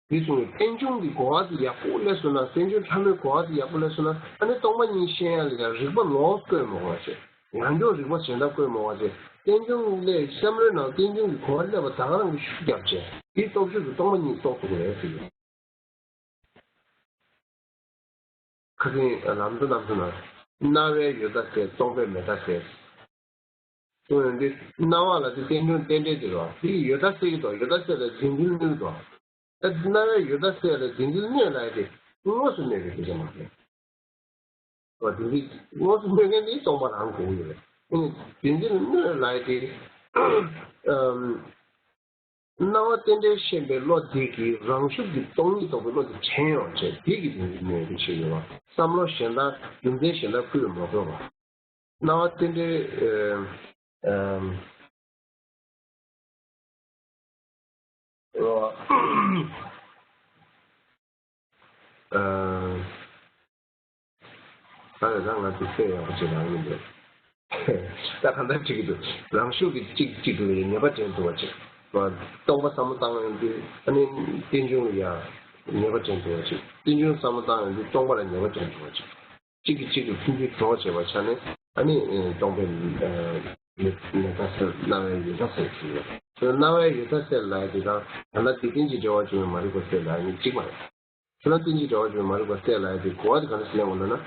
འདི་གསུངས་ནས་རྟེན་འབྱུང་གི་གོ་བ་དེ་ཡག་པོ་སླེབས་སོང་ན་རྟེན་འབྱུང་ཕྲ་མོའི་གོ་བ་དེ་ཡག་པོ་སླེབས་སོང་ན་ཨ་ནི་སྟོང་པ་ཉིད་ཤེས་ཡག་ལ་ཡང་རིགས་པ་ལོགས་བཀོད་མ་དགོས་པ་བྱས་ཡང་སྐྱར་རིགས་པ་གཞན་དག་བཀོད་མ་དགོས་པ་བྱས་རྟེན་འབྱུང་སླེབས་བསམ་བློའི་ནང་རྟེན་འབྱུང་གི་གོ་བ་སླེབས་པ་ད་ག་རང་གི་ཤུགས་རྒྱབ་བྱས་དེའི་སྟོབས་ཤུགས་ཀྱིས་སྟོང་པ་ཉིད་རྟོགས་ཐུབ་ཀྱི་རེད་ཟེར་གྱི་ཡོད། ཁ་སང་ལམ་འགྲོ་རྣམ་གསུམ་ན། རྣ་བས་ཡོད་མཐའ་གསལ། སྟོང་པས་མེད་མཐའ་གསལ། གསུངས་ཡོད་འདི་རྣ་བ་ལ་དེ་རྟེན་འབྱུང་རྟེན་འབྲེལ་དེ་རེད་བ། དེ་ཡོད་མཐའ་གསལ་གྱི་འདུག་ཡོད་མཐའ་གསལ་ལ་རྫས་འགྱུར་གནོད་འདུག་ད་རྣ་བས་ཡོད་མཐའ་གསལ་ལ་རྫས་འགྱུར་གནོད་ལབ་ཡ་དེ་དངོས་སུ་གནོད་པའི་སྐད་ཆ་མ་རེད། འོ་དེ་འདི་དངོས་སུ་གནོད་མཁན་དེ་སྟོང་པ་རང་དགོས་ཀྱི་རེད། ཨ་ནི་རྫས་འགྱུར་གནོད་ལབ་ཡ་དེ། སྣང་བ་རྟེན་འབྲེལ་ཤེས་པའི་བློ་དེ་གིས་རང་ཤུགས་ཀྱིས་སྟོང་ཉིད་རྟོགས་པའི་བློ་དེ་དྲན་ཡོང་བྱས་དེ་གིས་དེ་ནས་དེ་བྱེད་ཡོད་པ། བསམ་བློ་གཞན་དག་རྒྱུ་མཚན་གཞན་དག་བསྐུལ་མ་དགོས་པ། སྣང་བ་རྟེན་འབྲེལ་ཨ་ཨ་ ཨ། ད་ལྟ་ང་ཚོ་སེམས་ཡག་པོ་བྱེད་རང་ཡིན་པས། ད་གང་ལྟར་འགྲིག་གི་འདུག་རང་ཤུགས་ཀྱིས་གཅིག་གཅིག་ཏུ་ལ་ཡང་ཉེས་པ་དྲན་ཐུབ་པ་བྱེད། སྟོང་པ་བསམ་བློ་བཏང་ཡོང་དུས་ཨ་ནི་རྟེན་འབྱུང་ལ་ཡང་ཉེས་པ་དྲན་ཐུབ་པ་བྱེད། རྟེན་འབྱུང་བསམ་བློ་བཏང་ཡོང་དུས་སྟོང་པ་ལ་ཉེས་པ་དྲན་ཐུབ་པ་བྱེད། གཅིག་གིས་གཅིག་ལ་མཐུན་འགྱུར་གྲོགས་བྱེད་པ་ཆ་ནས་ཨ་ནི་སྟོང་པའི་ཡོད་ཡོད་མཐའ་སེལ། རྣ་བའི་ཡོད་མཐའ་སེལ་ཞུ་ཡོད། རྣ་བའི་ཡོད་མཐའ་སེལ་ལ་དེ་དང་ད་ལྟ་དེ་རྟེན་ཅིང་འབྲེལ་བར་འབྱུང་བའི་མ་རིག་པ་སེལ་ལ་ནི་གཅིག་མ་རེད། ཁྱོད་རང་རྟེན་ཅིང་འབྲེལ་བར་འབྱུང་བའི་མ་རིག་པ་སེལ་ལ་དེ་གོ་བ་དེ་ག་འདྲ་ཞིག་ལེན་དགོས་ལབ་ན།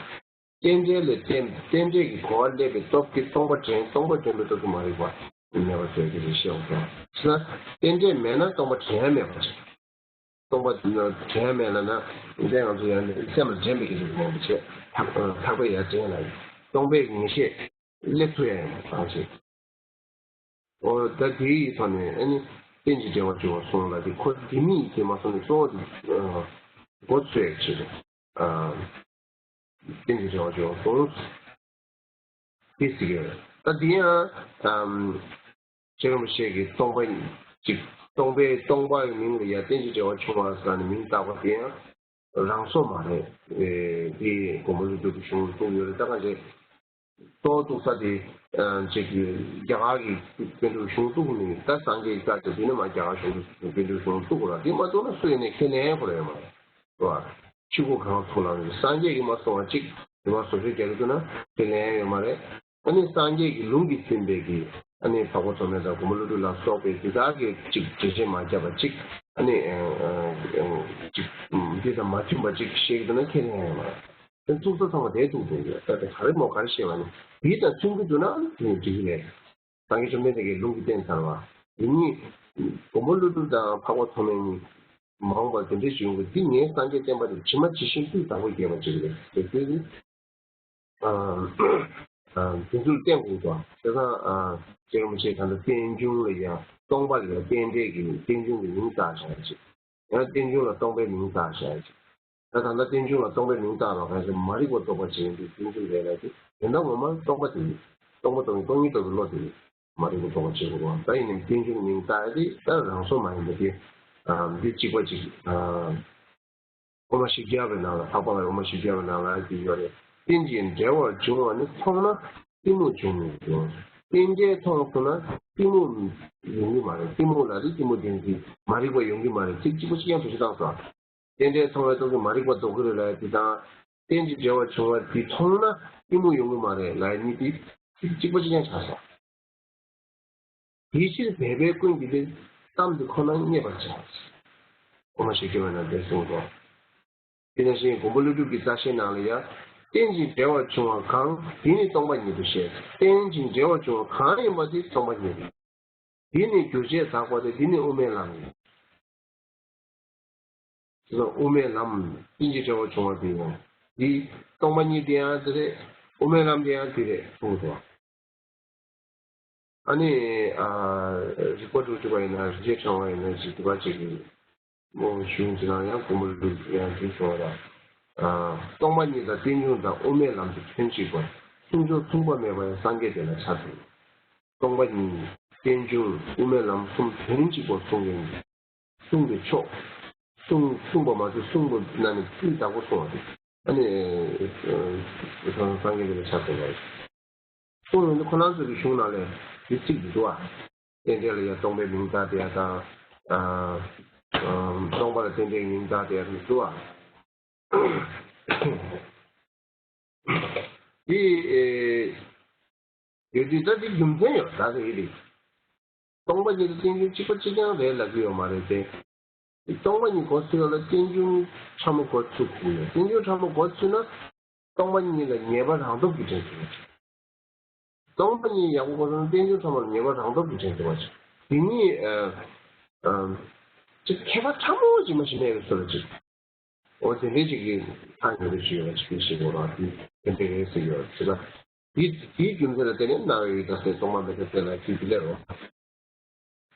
རྟེན་འབྲེལ་ལས་རྟེན་རྟེན་འབྲེལ་གྱི་གོ་བ་སླེབས་པའི་སྟོབས་ཀྱིས་སྟོང་པ་དྲན། སྟོང་པ་དྲན་པའི་སྟོབས་ཀྱིས་མ་རིག་པ་ཉེས་པ་སེལ་གྱི་རེད་ཤེས་འོང་ཙང་། ཟེར་ན་རྟེན་འབྲེལ་མེད་ན་སྟོང་པ་དྲན་ཡ་མེད་པ་ཅིག་སྟོང་པ་དྲན་ཡ་མེད་ལབ་ན་འདི་ང་ཚོ་ཡང་སེམས་ལ་དྲན་པའི་གི་རིགས་མེད་པ་བྱས། ལྷག་ལྷག་པའི་ཡ་དྲན་ལ་སྟོང་པའི་ངེས་ཤེས་སླེབས་ཐུབ་ཡ་ཡང་མ་བྱེད། འོ་ད་དེའི་ཐོག་ནས་ཨ་ནི་རྟེན་ཅིང་འབྲེལ་བར་འབྱུང་བ་གསུངས་ལ་དེ་ཁོ་དེ་གཉིས་དེ་མ་གསུངས་ནས་གཙོ་བོ་དེ་མགོ་ཚོས་ཆེད་དུ། རྟེན་ཅིང་འབྲེལ་བར་འབྱུང་བ་གསུངས། དེ་ཟེར་གྱི་ཡོད། ད་དེ་ཡང་ཨམ། རྗེ་རིན་པོ་ཆེ་གིས་སྟོང་པ་ཅིག་སྟོང་པའི་སྟོང་པའི་མིང་ལ་ཡང་རྟེན་ཅིང་འབྲེལ་བར་འབྱུང་བ་ཟེར་ནས་མིང་བཏགས་པ་དེ་ཡང་རང་བཟོ་མ་རེད། ཨེ་དེ་མགོན་པོ་ཀླུ་སྒྲུབ་ཀྱི་གཞུང་གསུངས་ཡོད་རེད། ད་གང་བྱས། གཙོ་བོ་གཏུག་ས་དེ་ཅིག་རྒྱ་གར་གྱི་པཎ་གྲུབ་གཞུང་གཏུག་ནས་ད་སངས་རྒྱས་ཀྱི་བཀའ་ཅིག་དེ་ནས་མ་རྒྱ་གར་གཞུང་པཎ་གྲུབ་གཞུང་གཏུག་དགོས་ལ། དེ་མ་གཏུག་ན་སུ་ཡིན་ནས་ཁས་ལེན་ཡ་ཁོ་ར་ཡོད་མ་རེད། རེད་བ། ཆོས་སྐུ་གང་ཐུགས་ལ་སངས་རྒྱས་ཀྱིས་མ་གསུངས་པ་ཅིག་དེ་མ་བཟོ་བཅོས་རྒྱག་གི་འདུག་ན་ཁས་ལེན་ཡ་ཡོད་མ་རེད། ཨ་ནི་སངས་རྒྱས་ཀྱི་ལུང་གིས་མཚོན་པའི་གི་ཨ་ནི་འཕགས་པ་མཚོ་སྨན་དང་མགོན་པོ་ཀླུ་སྒྲུབ་ལ་སོགས་པའི་དེ་དག་གི་ཅིག་འགྲེལ་བཤད་མ་བརྒྱབ་པ་ཅིག་ཨ་ནི་ཅིག་འདི་དང་མ་མཐུན་པ་ཅིག་བཤད་ཀྱི་འདུག་ན་ཁས་ལེན་ཡ་ཡོད་མ་རེད། དེ་ཚུགས་ས་ཚང་མ་དེ་ཚུགས་འདུག་ཡོད། ད་དེ་ག་རེ་མོ་ག་རེ་བཤད་པ་ནི་དེའི་དང་མཚུངས་ཀྱི་འདུག་ན་དེ་ནི་འགྲིག་གི་རེད། སངས་རྒྱས་བཅོམ་ལྡན་འདས་ཀྱིས་ལུང་གིས་བསྟན་ཚར་བ། དེ་ཉིད་མགོན་པོ་ཀླུ་སྒྲུབ་དང་འཕགས་པ་མཚོ་སྨན་གཉིས་མ་འོངས་པར་དེ་འདྲའི་བྱུང་གི། འདི་ངའི་སངས་རྒྱས་བསྟན་པ་དེ་ཇི་མ་ཇི་བཞིན་སྤུས་དག་པོ་རྒྱས་པ་ཅིག་རེད་ཟེར་དུས། ཨ་ཨ་དེ་ཚུལ་བསྟན་དགོས་པ། བྱས་ཙང་ཨ་རྗེ་རིན་པོ་ཆེས་ད་ལྟ་རྟེན་འབྱུང་ལ་ཡང་སྟོང་པ་ལ་ཡང་རྟེན་འབྲེལ་གྱི་རྟེན་འབྱུང་གི་མིང་བཏགས་བཞག་ཅིག་ཡང་རྟེན་འབྱུང་ལ་སྟོང་པའི་མིང་བཏགས་བཞག་ཅིག་ད་ད་ལྟ་རྟེན་འབྱུང་ལ་སྟོང་པའི་མིང་བཏགས་པ་གང་ཞིག་མ་རིག་པ་ལྡོག་པར་བྱེད་ཡོན་ཏན་རྟེན་འབྱུང་རེད་ལབ་དུས། དོན་དག་ངོ་མར་སྟོང་པ་དེ་ཡིན། སྟོང་པ་སྟོང་ཉིད་སྟོང་ཉིད་རྟོགས་པའི་བློ་དེ་ཡིན། མ་རིག་པ་ལྡོག་པར་བྱེད་དགོས་པ། ད་ཡིན་ནའི་རྟེན་འབྱུང་གི་མིང་བཏགས་ཡ་དེ་ད་རང་བཟོ་མ་ཡིན་པ་དེ། ཨ་འདི་གཅིག་པ་གཅིག་ཨ་དབུ་མ་བཞི་བརྒྱ་པའི་ནང་ལ། འཕགས་པ་ལ་དབུ་མ་བཞི་བརྒྱ་པའི་ནང་ལ་ཡང་འདི་ཡོད་རེད། རྟེན་ཅིང་འབྲེལ་བར་འབྱུང་བ་ནི་མཐོང་ན་གཏི་མུག་འབྱུང་མི་འགྱུར། རྟེན་འབྲེལ་མཐོང་ཐུབ་ན་གཏི་མུག་ཡོང་གི་མ་རེད། གཏི་མུག་ལ་དེ་གཏི་མུག་བདེན་འཛིན་མ་རིག་པ་ཡོང་གི་མ་རེད། ཚིག་གཅིག་པོ་གཅིག་ཡང་བེད་སྤྱོད་བཏང་སོང་། རྟེན་འབྲེལ་མཐོང་བའི་སྟོབས་ཀྱིས་མ་རིག་པ་ལྡོག་གི་རེད་ལབ་ཡ་དེ་དང་། རྟེན་ཅིང་འབྲེལ་བར་འབྱུང་བ་འདི་མཐོང་ན་གཏི་མུག་ཡོང་གི་མ་རེད་ལབ་ཡ་གཉིས་དེ་ཚིག་གཅིག་པོ་གཅིག་ཡང་ཆགས་སོང་། དེའི་ཕྱིར་སྦས་པའི་ཀུན་གྱིས་ཏེ། གཏམ་འདི་ཁོ་ན་རྙེད་པར་བྱ། དབུ་མ་བཞི་བརྒྱ་པའི་ནང་དེ་གསུངས་སོ། དེ་ནང་བཞིན་མགོན་པོ་ཀླུ་སྒྲུབ་ཀྱི་རྩ་ཤེའི་ནང་ལ་ཡང་། རྟེན་ཅིང་འབྲེལ་བར་འབྱུང་བ་གང་། དེ་ནི་སྟོང་པ་ཉིད་དུ་ཤེས། རྟེན་ཅིང་འབྲེལ་བར་འབྱུང་བ་གང་ཡིན་པ་དེ་སྟོང་པ་ཉིད་དོ། འདི་ནི་རྒྱུ་བྱས་དག་པ་སྟེ། འདི་ནི་དབུ་མའི་ལམ་ཡིན། དེ་ཚོ་དབུ་མའི་ལམ། རྟེན་ཅིང་འབྲེལ་བར་འབྱུང་བ་དེ་ཡང་། འདི་སྟོང་པ་ཉིད་དེ་ཡང་དེ་རེད། དབུ་མའི་ལམ་དེ་ཡང་དེ་རེད་གསུངས་སོ། ཨ་ནི་ཨ་རིག་པ་དྲུག་ཅུ་པ་ཡིན་ན། རིག་བྱེད་ཕྲེང་བ་ཡིན་ན། ཅིག་དེ་བ་ཅིག་གི་མོ་གཞུང་ཅིག་ནང་ཡང་མགོན་པོ་ཀླུ་སྒྲུབ་ཡང་དེ་གསུངས་པ་དང་། ཨ་སྟོང་པ་ཉིད་དང་རྟེན་འབྱུང་དང་དབུ་མའི་ལམ་དུ་དོན་གཅིག་པར། མཚུངས་ཆོས་མཚུངས་པ་མེད་པ་ཡང་སངས་རྒྱས་དེ་ལ་ཕྱག་འཚལ་ལོ། སྟོང་པ་ཉིད། རྟེན་འབྱུང་། དབུ་མའི་ལམ་གསུམ་དོན་གཅིག་པར་གསུངས་པའི་གསུངས་པའི་ཕྱོགས། གསུངས་གསུངས་པ་མ་ཟད་གསུངས་པ་ན་ནི་སྤུས་དག་པོ་གསུངས་པ་དེ། ཨ་ནི་ཨ་སངས་རྒྱས་དེ་ལ་ཕྱག་འཚལ་ལོ། གསུངས་ཡོང་དུས་ཁོ་རང་ཚོ་གི་གཞུང་ནང་ལས་དེ་ཚིག་འདི་འདུག་ཨ། རྟེན་འབྲེལ་ལ་ཡང་སྟོང་པའི་མིང་བཏགས་དེ་ཡང་དང་། ཨ་སྟོང་པ་ལ་རྟེན་འབྲེལ་མིང་བཏགས་དེ་ཡང་འདུག་ཨ། དེ་ཨེ་ཡོད་དུས་ད་དེ་རྒྱུ་མཚན་ཡོད་ད་རེད་རེད། སྟོང་པ་ཉིད་དང་རྟེན་འབྱུང་གཅིག་པ་གཅིག་རྐྱང་རེད་ལབ་ཀྱི་ཡོད་མ་རེད་དེ། སྟོང་པ་ཉིད་མགོ་ཚུགས་ཡོད་ལ་རྟེན་འབྱུང་ཕྲ་མོ་མགོ་ཚུགས་དགོས་ཡོད། རྟེན་འབྱུང་ཕྲ་མོ་མགོ་ཚུགས་ན་སྟོང་པ་ཉིད་ལ་ངེས་པ་རང་སྟོབས་ཀྱིས་དྲན་ཐུབ་པ་ཅིག་སྟོང་པ་ཉིད་ཡག་པོ་མགོ་ཚུགས་ན་རྟེན་འབྱུང་ཕྲ་མོ་ལ་ངེས་པ་རང་སྟོབས་ཀྱིས་དྲན་ཐུབ་པ་ཅིག་དེ་ཉིད་ཨ་ཨ་ཅིག་ཁྱད་པར་ཕྲ་མོ་ཅིག་མ་ཞིག་མེད་པའི་བཟོ་འདྲ་ཅིག་འོ་དེ་འདྲའི་ཅིག་གི་ཐག་ཉེ་པོ་ཞིག་ཡོད་པ་ཅིག་ཤེས་དགོས་ར། དེ་དེ་འདྲ་རེད་ཟེར་ཡོད་ཅེ་ན། དེ་དེའི་རྒྱུ་མཚན་ལ་བརྟེན་ནས་རྣ་བའི་ཡུལ་དང་སེམས་སྟོང་པ་མེད་པའི་སེམས་ལ་ཚིག་དེ་ལས་རོ།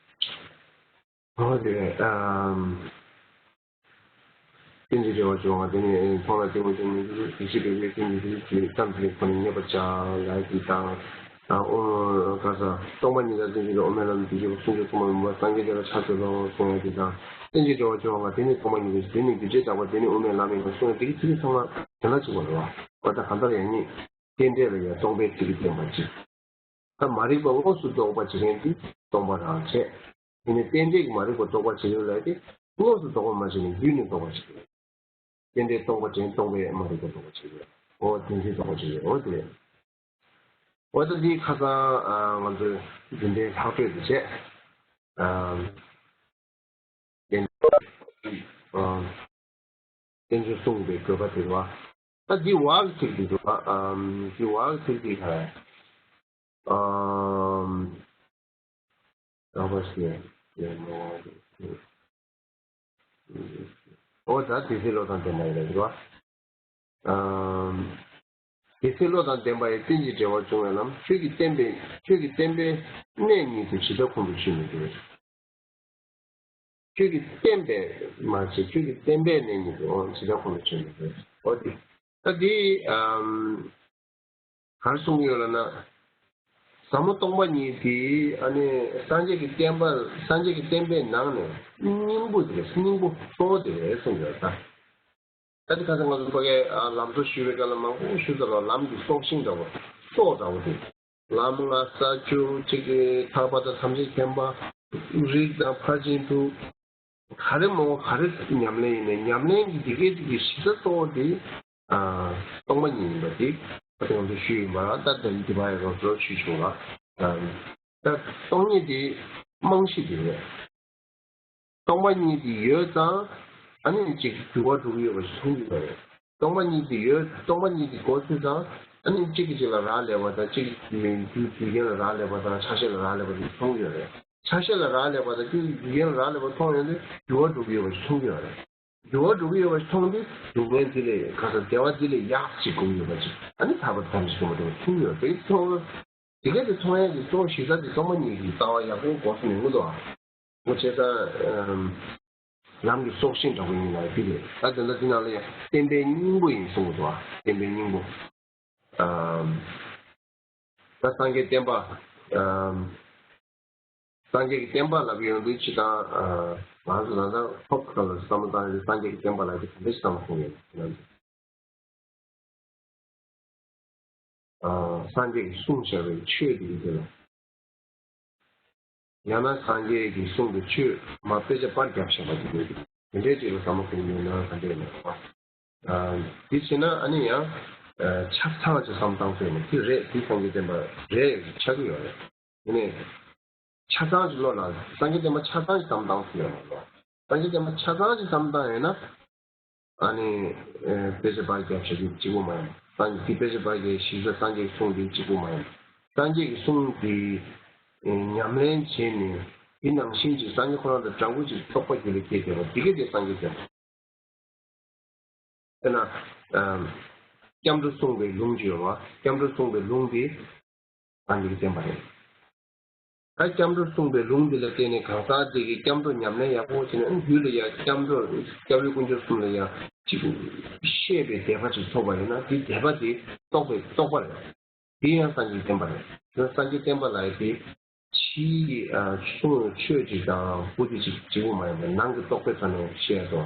འོ་དེ་རེད། ཨམ། རྟེན་ཅིང་འབྲེལ་བར་འབྱུང་བ་དེ་ནི་མཐོང་ན་གཏི་མུག་འབྱུང་མི་འགྱུར། རྒྱུ་བྱས་སྦས་པའི་ཀུན་གྱིས་ཏེ། གཏམ་འདི་ཁོ་ནས་རྙེད་པར་བྱ་ལབ་ཀྱི་དང་། ཨ་ཨོ་ག་ས་སྟོང་པ་ཉིད་དང་བརྟན་བཞུགས་དང་དབུ་མའི་ལམ་དུ་གྱུར་པ་གསུང་ཆོས་ཐོག་མར་མུན་པ་སངས་རྒྱས་བསྟན་ལ་ཕྱག་འཚལ་ལོ་གསུང་ཡ་དེ་དང་། རྟེན་ཅིང་འབྲེལ་བར་འབྱུང་བ་དེ་ནི་སྟོང་པ་ཉིད་ཡིན། དེ་ནི་རྒྱུ་འབྲས་དག་པ་དེ་ནི་དབུ་མའི་ལམ་ཡིན་པར་གསུངས་ཡ་དེ་གི་ཚིག་གི་ཚང་མ་དོན་ལ་གཅིག་པ་རེད་བ། འོ་ད་གང་ལྟར་ཡང་ཉིད་རྟེན་འབྲེལ་ལ་ཡང་སྟོང་པའི་ཚིག་གིས་བསྟན་པ་གཅིག་ད་མ་རིག་པ་དངོས་སུ་རྟོགས་པ་བྱེད་མཁན་དེ་སྟོང་པ་རང་བྱས། དེ་ནས་རྟེན་འབྲེལ་གྱི་མ་རིག་པ་རྟོགས་པར་བྱེད་ཡུལ་ལ་དེ་དངོས་སུ་རྟོགས་པ་མ་བྱས་ནས་རྒྱུད་ནས་རྟོགས་པར་བྱེད་ཡུལ། རྟེན་འབྲེལ་སྟོང་པ་ཅན་སྟོང་པའི་མ་རིག་པ་རྟོགས་པར་བྱེད་ཡུལ། འོ་དེ་འདྲའི་རྟོགས་པར་བྱེད་ཡུལ་འོ་དེ་རེད། འོ་ད་འདི་ཁ་སང་ང་ཚོས་རྒྱུན་ལྡན་ལྷག་འཕྲོས་དེ་བྱས། རྟེན་རྟེན་འབྱུང་གསུངས་པའི་དགོས་པ་དེ་རེད་བ། ད་འདི་བ་གི་ཚིག་འདི་འདུག་ཨ། འདི་བ་གི་ཚིག་འདི་ག་རེ། ཨམ། རགས་པ་ཞེས་པའི་ནོར་བ་རེད། ཨོ་ད་དེ་ཚེ་བློ་དང་ལྡན་པ་ཡིན་ལ་འདུག་ཨ། ཨམ། དེ་ཚེ་བློ་དང་ལྡན་པ་ཡི་རྟེན་ཅིང་འབྲེལ་བར་འབྱུང་བའི་ལམ་ཁྱོད་ཀྱིས་བསྟན་པའི་ཁྱོད་ཀྱིས་བསྟན་པའི་གནས་ཉིད་དུ་ཇི་ལྟར་ཁོང་དུ་ཆུད་མི་འགྱུར། ཁྱོད་ཀྱིས་བསྟན་པའི་མ་ཟད་ཁྱོད་ཀྱིས་བསྟན་པའི་གནས་ཉིད་དུ་འོང་ཇི་ལྟར་ཁོང་དུ་ཆུད་མི་འགྱུར། འོ་དེ་ད་དེ་ཨམ། ག་རེ་གསུང་གི་ཡོད་ལབ་ན། ཟབ་མོ་སྟོང་པ་ཉིད་དེ་ཨ་ནི་སངས་རྒྱས་ཀྱི་བསྟན་པ་སངས་རྒྱས་ཀྱི་བསྟན་པའི་ནང་ནས་སྙིང་པོ་དེ་རེད། སྙིང་པོ་གཙོ་བོ་དེ་རེད་གསུང་གི་ཡོད་ད། ད་དེ་ཁ་སང་ང་ཚོ་ཕ་གིའི་ལམ་གྲོ་ཞུ་བའི་སྐབས་ལ་མང་པོ་ཞུ་ཚར་བ། ལམ་གྱི་སྲོག་ཤིང་འདྲ་བོ་སྲོག་འདྲ་བོ་དེ། ལམ་ལྔ་ས་བཅུ་གཅིག་གི་ཐར་པ་དང་ཐམས་ཅད་མཁྱེན་པ། རིགས་དང་ཕར་ཕྱིན་དྲུག་ག་རེ་མོ་ག་རེ་ཉམས་ལེན་ཡིན་ནའི་ཉམས་ལེན་གྱི་འདི་གའི་འདི་གི་གཞི་རྩ་གཙོ་བོ་དེ་ཨ་སྟོང་པ་ཉིད་ཡིན་པ་དེ་ཨ་ང་ཚོས་ཞུས་ཡིན་པ། ད་ལྟ་འདི་བ་ཡི་རོ་རོ་ཞུས་བྱུང་ལ། ད་སྟོང་ཉིད་དེ་རྨང་གཞི་དེ་རེད། སྟོང་པ་ཉིད་དེ་ཡོད་ཙང་ཨ་ནི་གཅིག་འགྱུར་བ་འགྲོ་གི་ཡོད་པ་ཞིག་མཐོང་གི་ཡོད་རེད། སྟོང་པ་ཉིད་དེ་ཡོད། སྟོང་པ་ཉིད་དེ་མགོ་ཚོས་ཙང་ཨ་ནི་གཅིག་གིས་གཅིག་ལ་རག་ལས་པ་དང་གཅིག་གིས་རྒྱུ་རྒྱུ་རྐྱེན་ལ་རག་ལས་པ་དང་ཆ་ཤས་ལ་རག་ལས་པ་དེ་མཐོང་གི་ཡོད་རེད། ཆ་ཤས་ལ་རག་ལས་པ་དང་རྒྱུ་རྒྱུ་རྐྱེན་ལ་རག་ལས་པ་མཐོང་ཡོང་དུས་འགྱུར་བ་འགྲོ་གི་ཡོད་པ་ཞིག་མཐོང་གི་ཡོད་རེད། འགྱུར་བ་འགྲོ་གི་ཡོད་པ་ཞིག་མཐོང་དུས་སྡུག་བསྔལ་འདི་ལས་ག་ས་བདེ་བ་འདི་ལས་ཡག་ཅིག་དགོས་ཀྱི་ཡོད་པ་ཅིག་ཨ་ནི་ཐར་པ་ཐམས་ཅད་མཁྱེན་པ་འགྲོ་བ་མཐོང་གི་ཡོད་རེད། དེ་མཐོང་དེ་ག་དེ་མཐོང་ཡས་ཀྱི་གཙོ་བོ་གཞི་རྩ་དེ་སྟོང་པ་ཉིད་ཀྱི་ལྟ་བ་ཡག་པོ་གོ་སོང་ནས་ངུ་དོ། ཨ་ངུ་བྱས་ཙང་ལམ་གྱི་སྲོག་ཤིང་འདྲ་པོ་ཡིན་ལ་འདི་རེད། ད་དེ་འདྲ་དེ་ནང་ལ་ཡང་བསྟན་པའི་སྙིང་པོ་ཡིན་གསུངས་འདུག་བ། བསྟན་པའི་སྙིང་པོ། ཨམ། ད་སངས་རྒྱས་བསྟན་པ། ཨམ། སངས་རྒྱས་ཀྱི་བསྟན་པ་ལབ་ཡོང་དུས་ཅི་ལྟར་ང་ཚོ་ད་ལྟ་ཧོབ་ཁ་ལ་བསམ་བློ་བཏང་ཡོང་དུས་སངས་རྒྱས་ཀྱི་བསྟན་པ་ལབ་དུས་ག་འདྲ་ཞིག་བསམ་བློ་འཁོར་ཡོང་། སངས་རྒྱས་ཀྱིས་གསུངས་བཞག་པའི་ཆོས་དེ་ཡིན་དེ་ལ། ཡང་ན་སངས་རྒྱས་ཀྱིས་གསུངས་པའི་ཆོས་མ་དཔེ་ཆ་པར་བརྒྱབ་བཞག་པ་དེ་ཡོད་དེ། དེ་འདྲའི་ཅིག་ལ་བསམ་བློ་འཁོར་ཡོང་ན་ག་འདྲས་ཡིན་ན་རེད་བ། དེ་བྱས་ན་ཨ་ནི་ཡང་ཆ་ཚང་ཅིག་བསམ་བཏང་ཐུབ་ན་དེ་རེད། དེ་སངས་རྒྱས་བསྟན་པ་རེད་ཆགས་ཀྱི་ཡོད་རེད། དེ་ནས་ཆ་ཚང་ཅིག་བློ་ལ་སངས་རྒྱས་བསྟན་པ་ཆ་ཚང་ཅིག་བསམ་བཏང་ཐུབ་ཡོད་ན་ལོ། སངས་རྒྱས་བསྟན་པ་ཆ་ཚང་ཅིག་བསམ་བཏང་ཡོད་ན། ཨ་ནི་དཔེ་ཆ་པར་རྒྱབ་བྱ་རྒྱུ་གཅིག་པུ་མ་ཡིན། སངས་རྒྱས་ཀྱི་དཔེ་ཆ་པར་རྒྱབ་གཞི་རྩ་སངས་རྒྱས་ཀྱི་གསུང་དེ་གཅིག་པུ་མ་ཡིན། སངས་རྒྱས་ཀྱི་གསུང་དེ་ཉམས་ལེན་བྱས་ནས་དེ་ནང་བཞིན་གྱི་སངས་རྒྱས་ཁོ་རང་དང་འདྲ་པོ་ཅིག་རྟོགས་པ་རྒྱུད་ལ་སྐྱེས་བསྡད་པ་འདི་ག་དེ་སངས་རྒྱས་བསྟན་པ། དཔེར་ན། སྐྱབས་འགྲོ་གསུངས་པའི་ལུང་བརྗོད་པ། སྐྱབས་འགྲོ་གསུངས་པའི་ལུང་དེ་སངས་རྒྱས་ཀྱི་བསྟན་པ་རེད། ད་སྐྱབས་འགྲོ་གསུངས་པའི་ལུང་འདི་ལ་བརྟེན་ནས་གང་ཟག་དེ་གིས་སྐྱབས་འགྲོ་ཉམས་ལེན་ཡག་པོ་བྱས་ནས་རྒྱུད་ལ་ཡང་སྐྱབས་འགྲོ་སྐྱབས་ཡུལ་དཀོན་མཆོག་གསུམ་ལ་ཡང་ཅིག་བཤད་པའི་དད་པ་ཅིག་ཐོབ་པ་ཡིན་ན་དེ་དད་པ་དེ་རྟོགས་པའི་རྟོགས་པ་རེད། དེ་ཡང་སངས་རྒྱས་ཀྱི་བསྟན་པ་རེད། དེ་སངས་རྒྱས་བསྟན་པ་ལ་ཡང་དེ་ཕྱིའི་གསུང་ཆོས་ཅིག་དང་པོ་དེ་ཅིག་གཅིག་པུ་མ་ཡིན་པར་ནང་གི་རྟོགས་པའི་ཐོག་ནས་བཤད་དོ།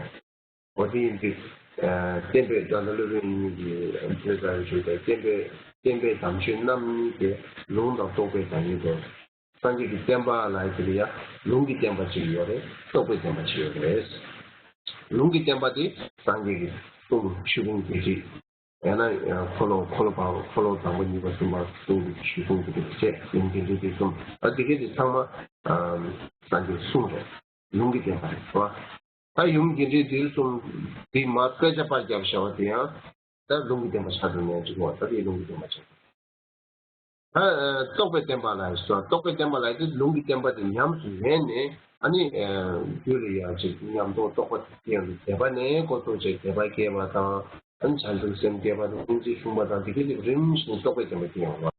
འོ་དེ་ཡིན་དུས། བསྟན་པའི་ད་ལྟ་སློབ་དཔོན་གཉིས་ཀྱིས་བོད་ཟླ་བའི་ཆོས་དང་བསྟན་པའི་བསྟན་པའི་དམ་ཆོས་རྣམ་གཉིས་ཏེ་ལུང་དང་རྟོགས་པའི་བདག་ཉིད་དོ། སངས་རྒྱས་ཀྱི་བསྟན་པ་ལ་དེ་ལ་ཡང་ལུང་གི་བསྟན་པ་ཅིག་ཡོད་རེད། རྟོགས་པའི་བསྟན་པ་ཅིག་ཡོད་རེད། ལུང་གི་བསྟན་པ་དེ་སངས་རྒྱས་ཀྱི་གསུང་ཆོས་ཕུང་བརྒྱད་ཁྲི། ཡང་ན་འཁོར་ལོ་འཁོར་ལོ་བར་འཁོར་ལོ་དང་པོ་གཉིས་པ་གསུམ་པ་གསུང་གི་ཆོས་ཕུང་བརྒྱད་ཁྲི་བཅས་ཡུམ་གྱི་འདུས་སྡེ་གསུམ། ཨ་དེ་གས་དེ་ཚང་མ་སངས་རྒྱས་གསུང་རེད། ལུང་གི་བསྟན་པ་རེད་བ། ད་ཡུམ་དགེ་འདུན་འདུས་གསུམ་འདི་མ་དཔེ་ཆ་པར་བརྒྱབ་བཞག་པ་དེ་ཡང་ད་ལུང་གི་བསྟན་པ་ཆགས་འགྲོ་ནས་འགྲིག་པ། ད་དེ་ལུང་གི་བསྟན་པ་ཆགས། ད་རྟོགས་པའི་བསྟན་པ་ལ་ཡང་ཟེར། རྟོགས་པའི་བསྟན་པ་ལ་ཡང་དེ་ལུང་གི་བསྟན་པ་དེ་ཉམས་སུ་ལེན་ནས་ཨ་ནི་རྒྱུད་ལ་ཡང་ཅིག་ཉམས་རྟོགས་རྟོགས་པ་དེ་ཡང་དད་པ་ནས་འགོ་ཚུགས་བྱས་དད་པ་སྐྱེས་པ་དང་ཨ་ནི་བྱང་ཆུབ་སེམས་སྐྱེས་པ་དང་སྙིང་རྗེ་ཆུང་བ་དང་དེ་ག་ཅིག་རིམ་བཞིན་རྟོགས་པའི་བསྟན་པ་དེ་ཡང་བ།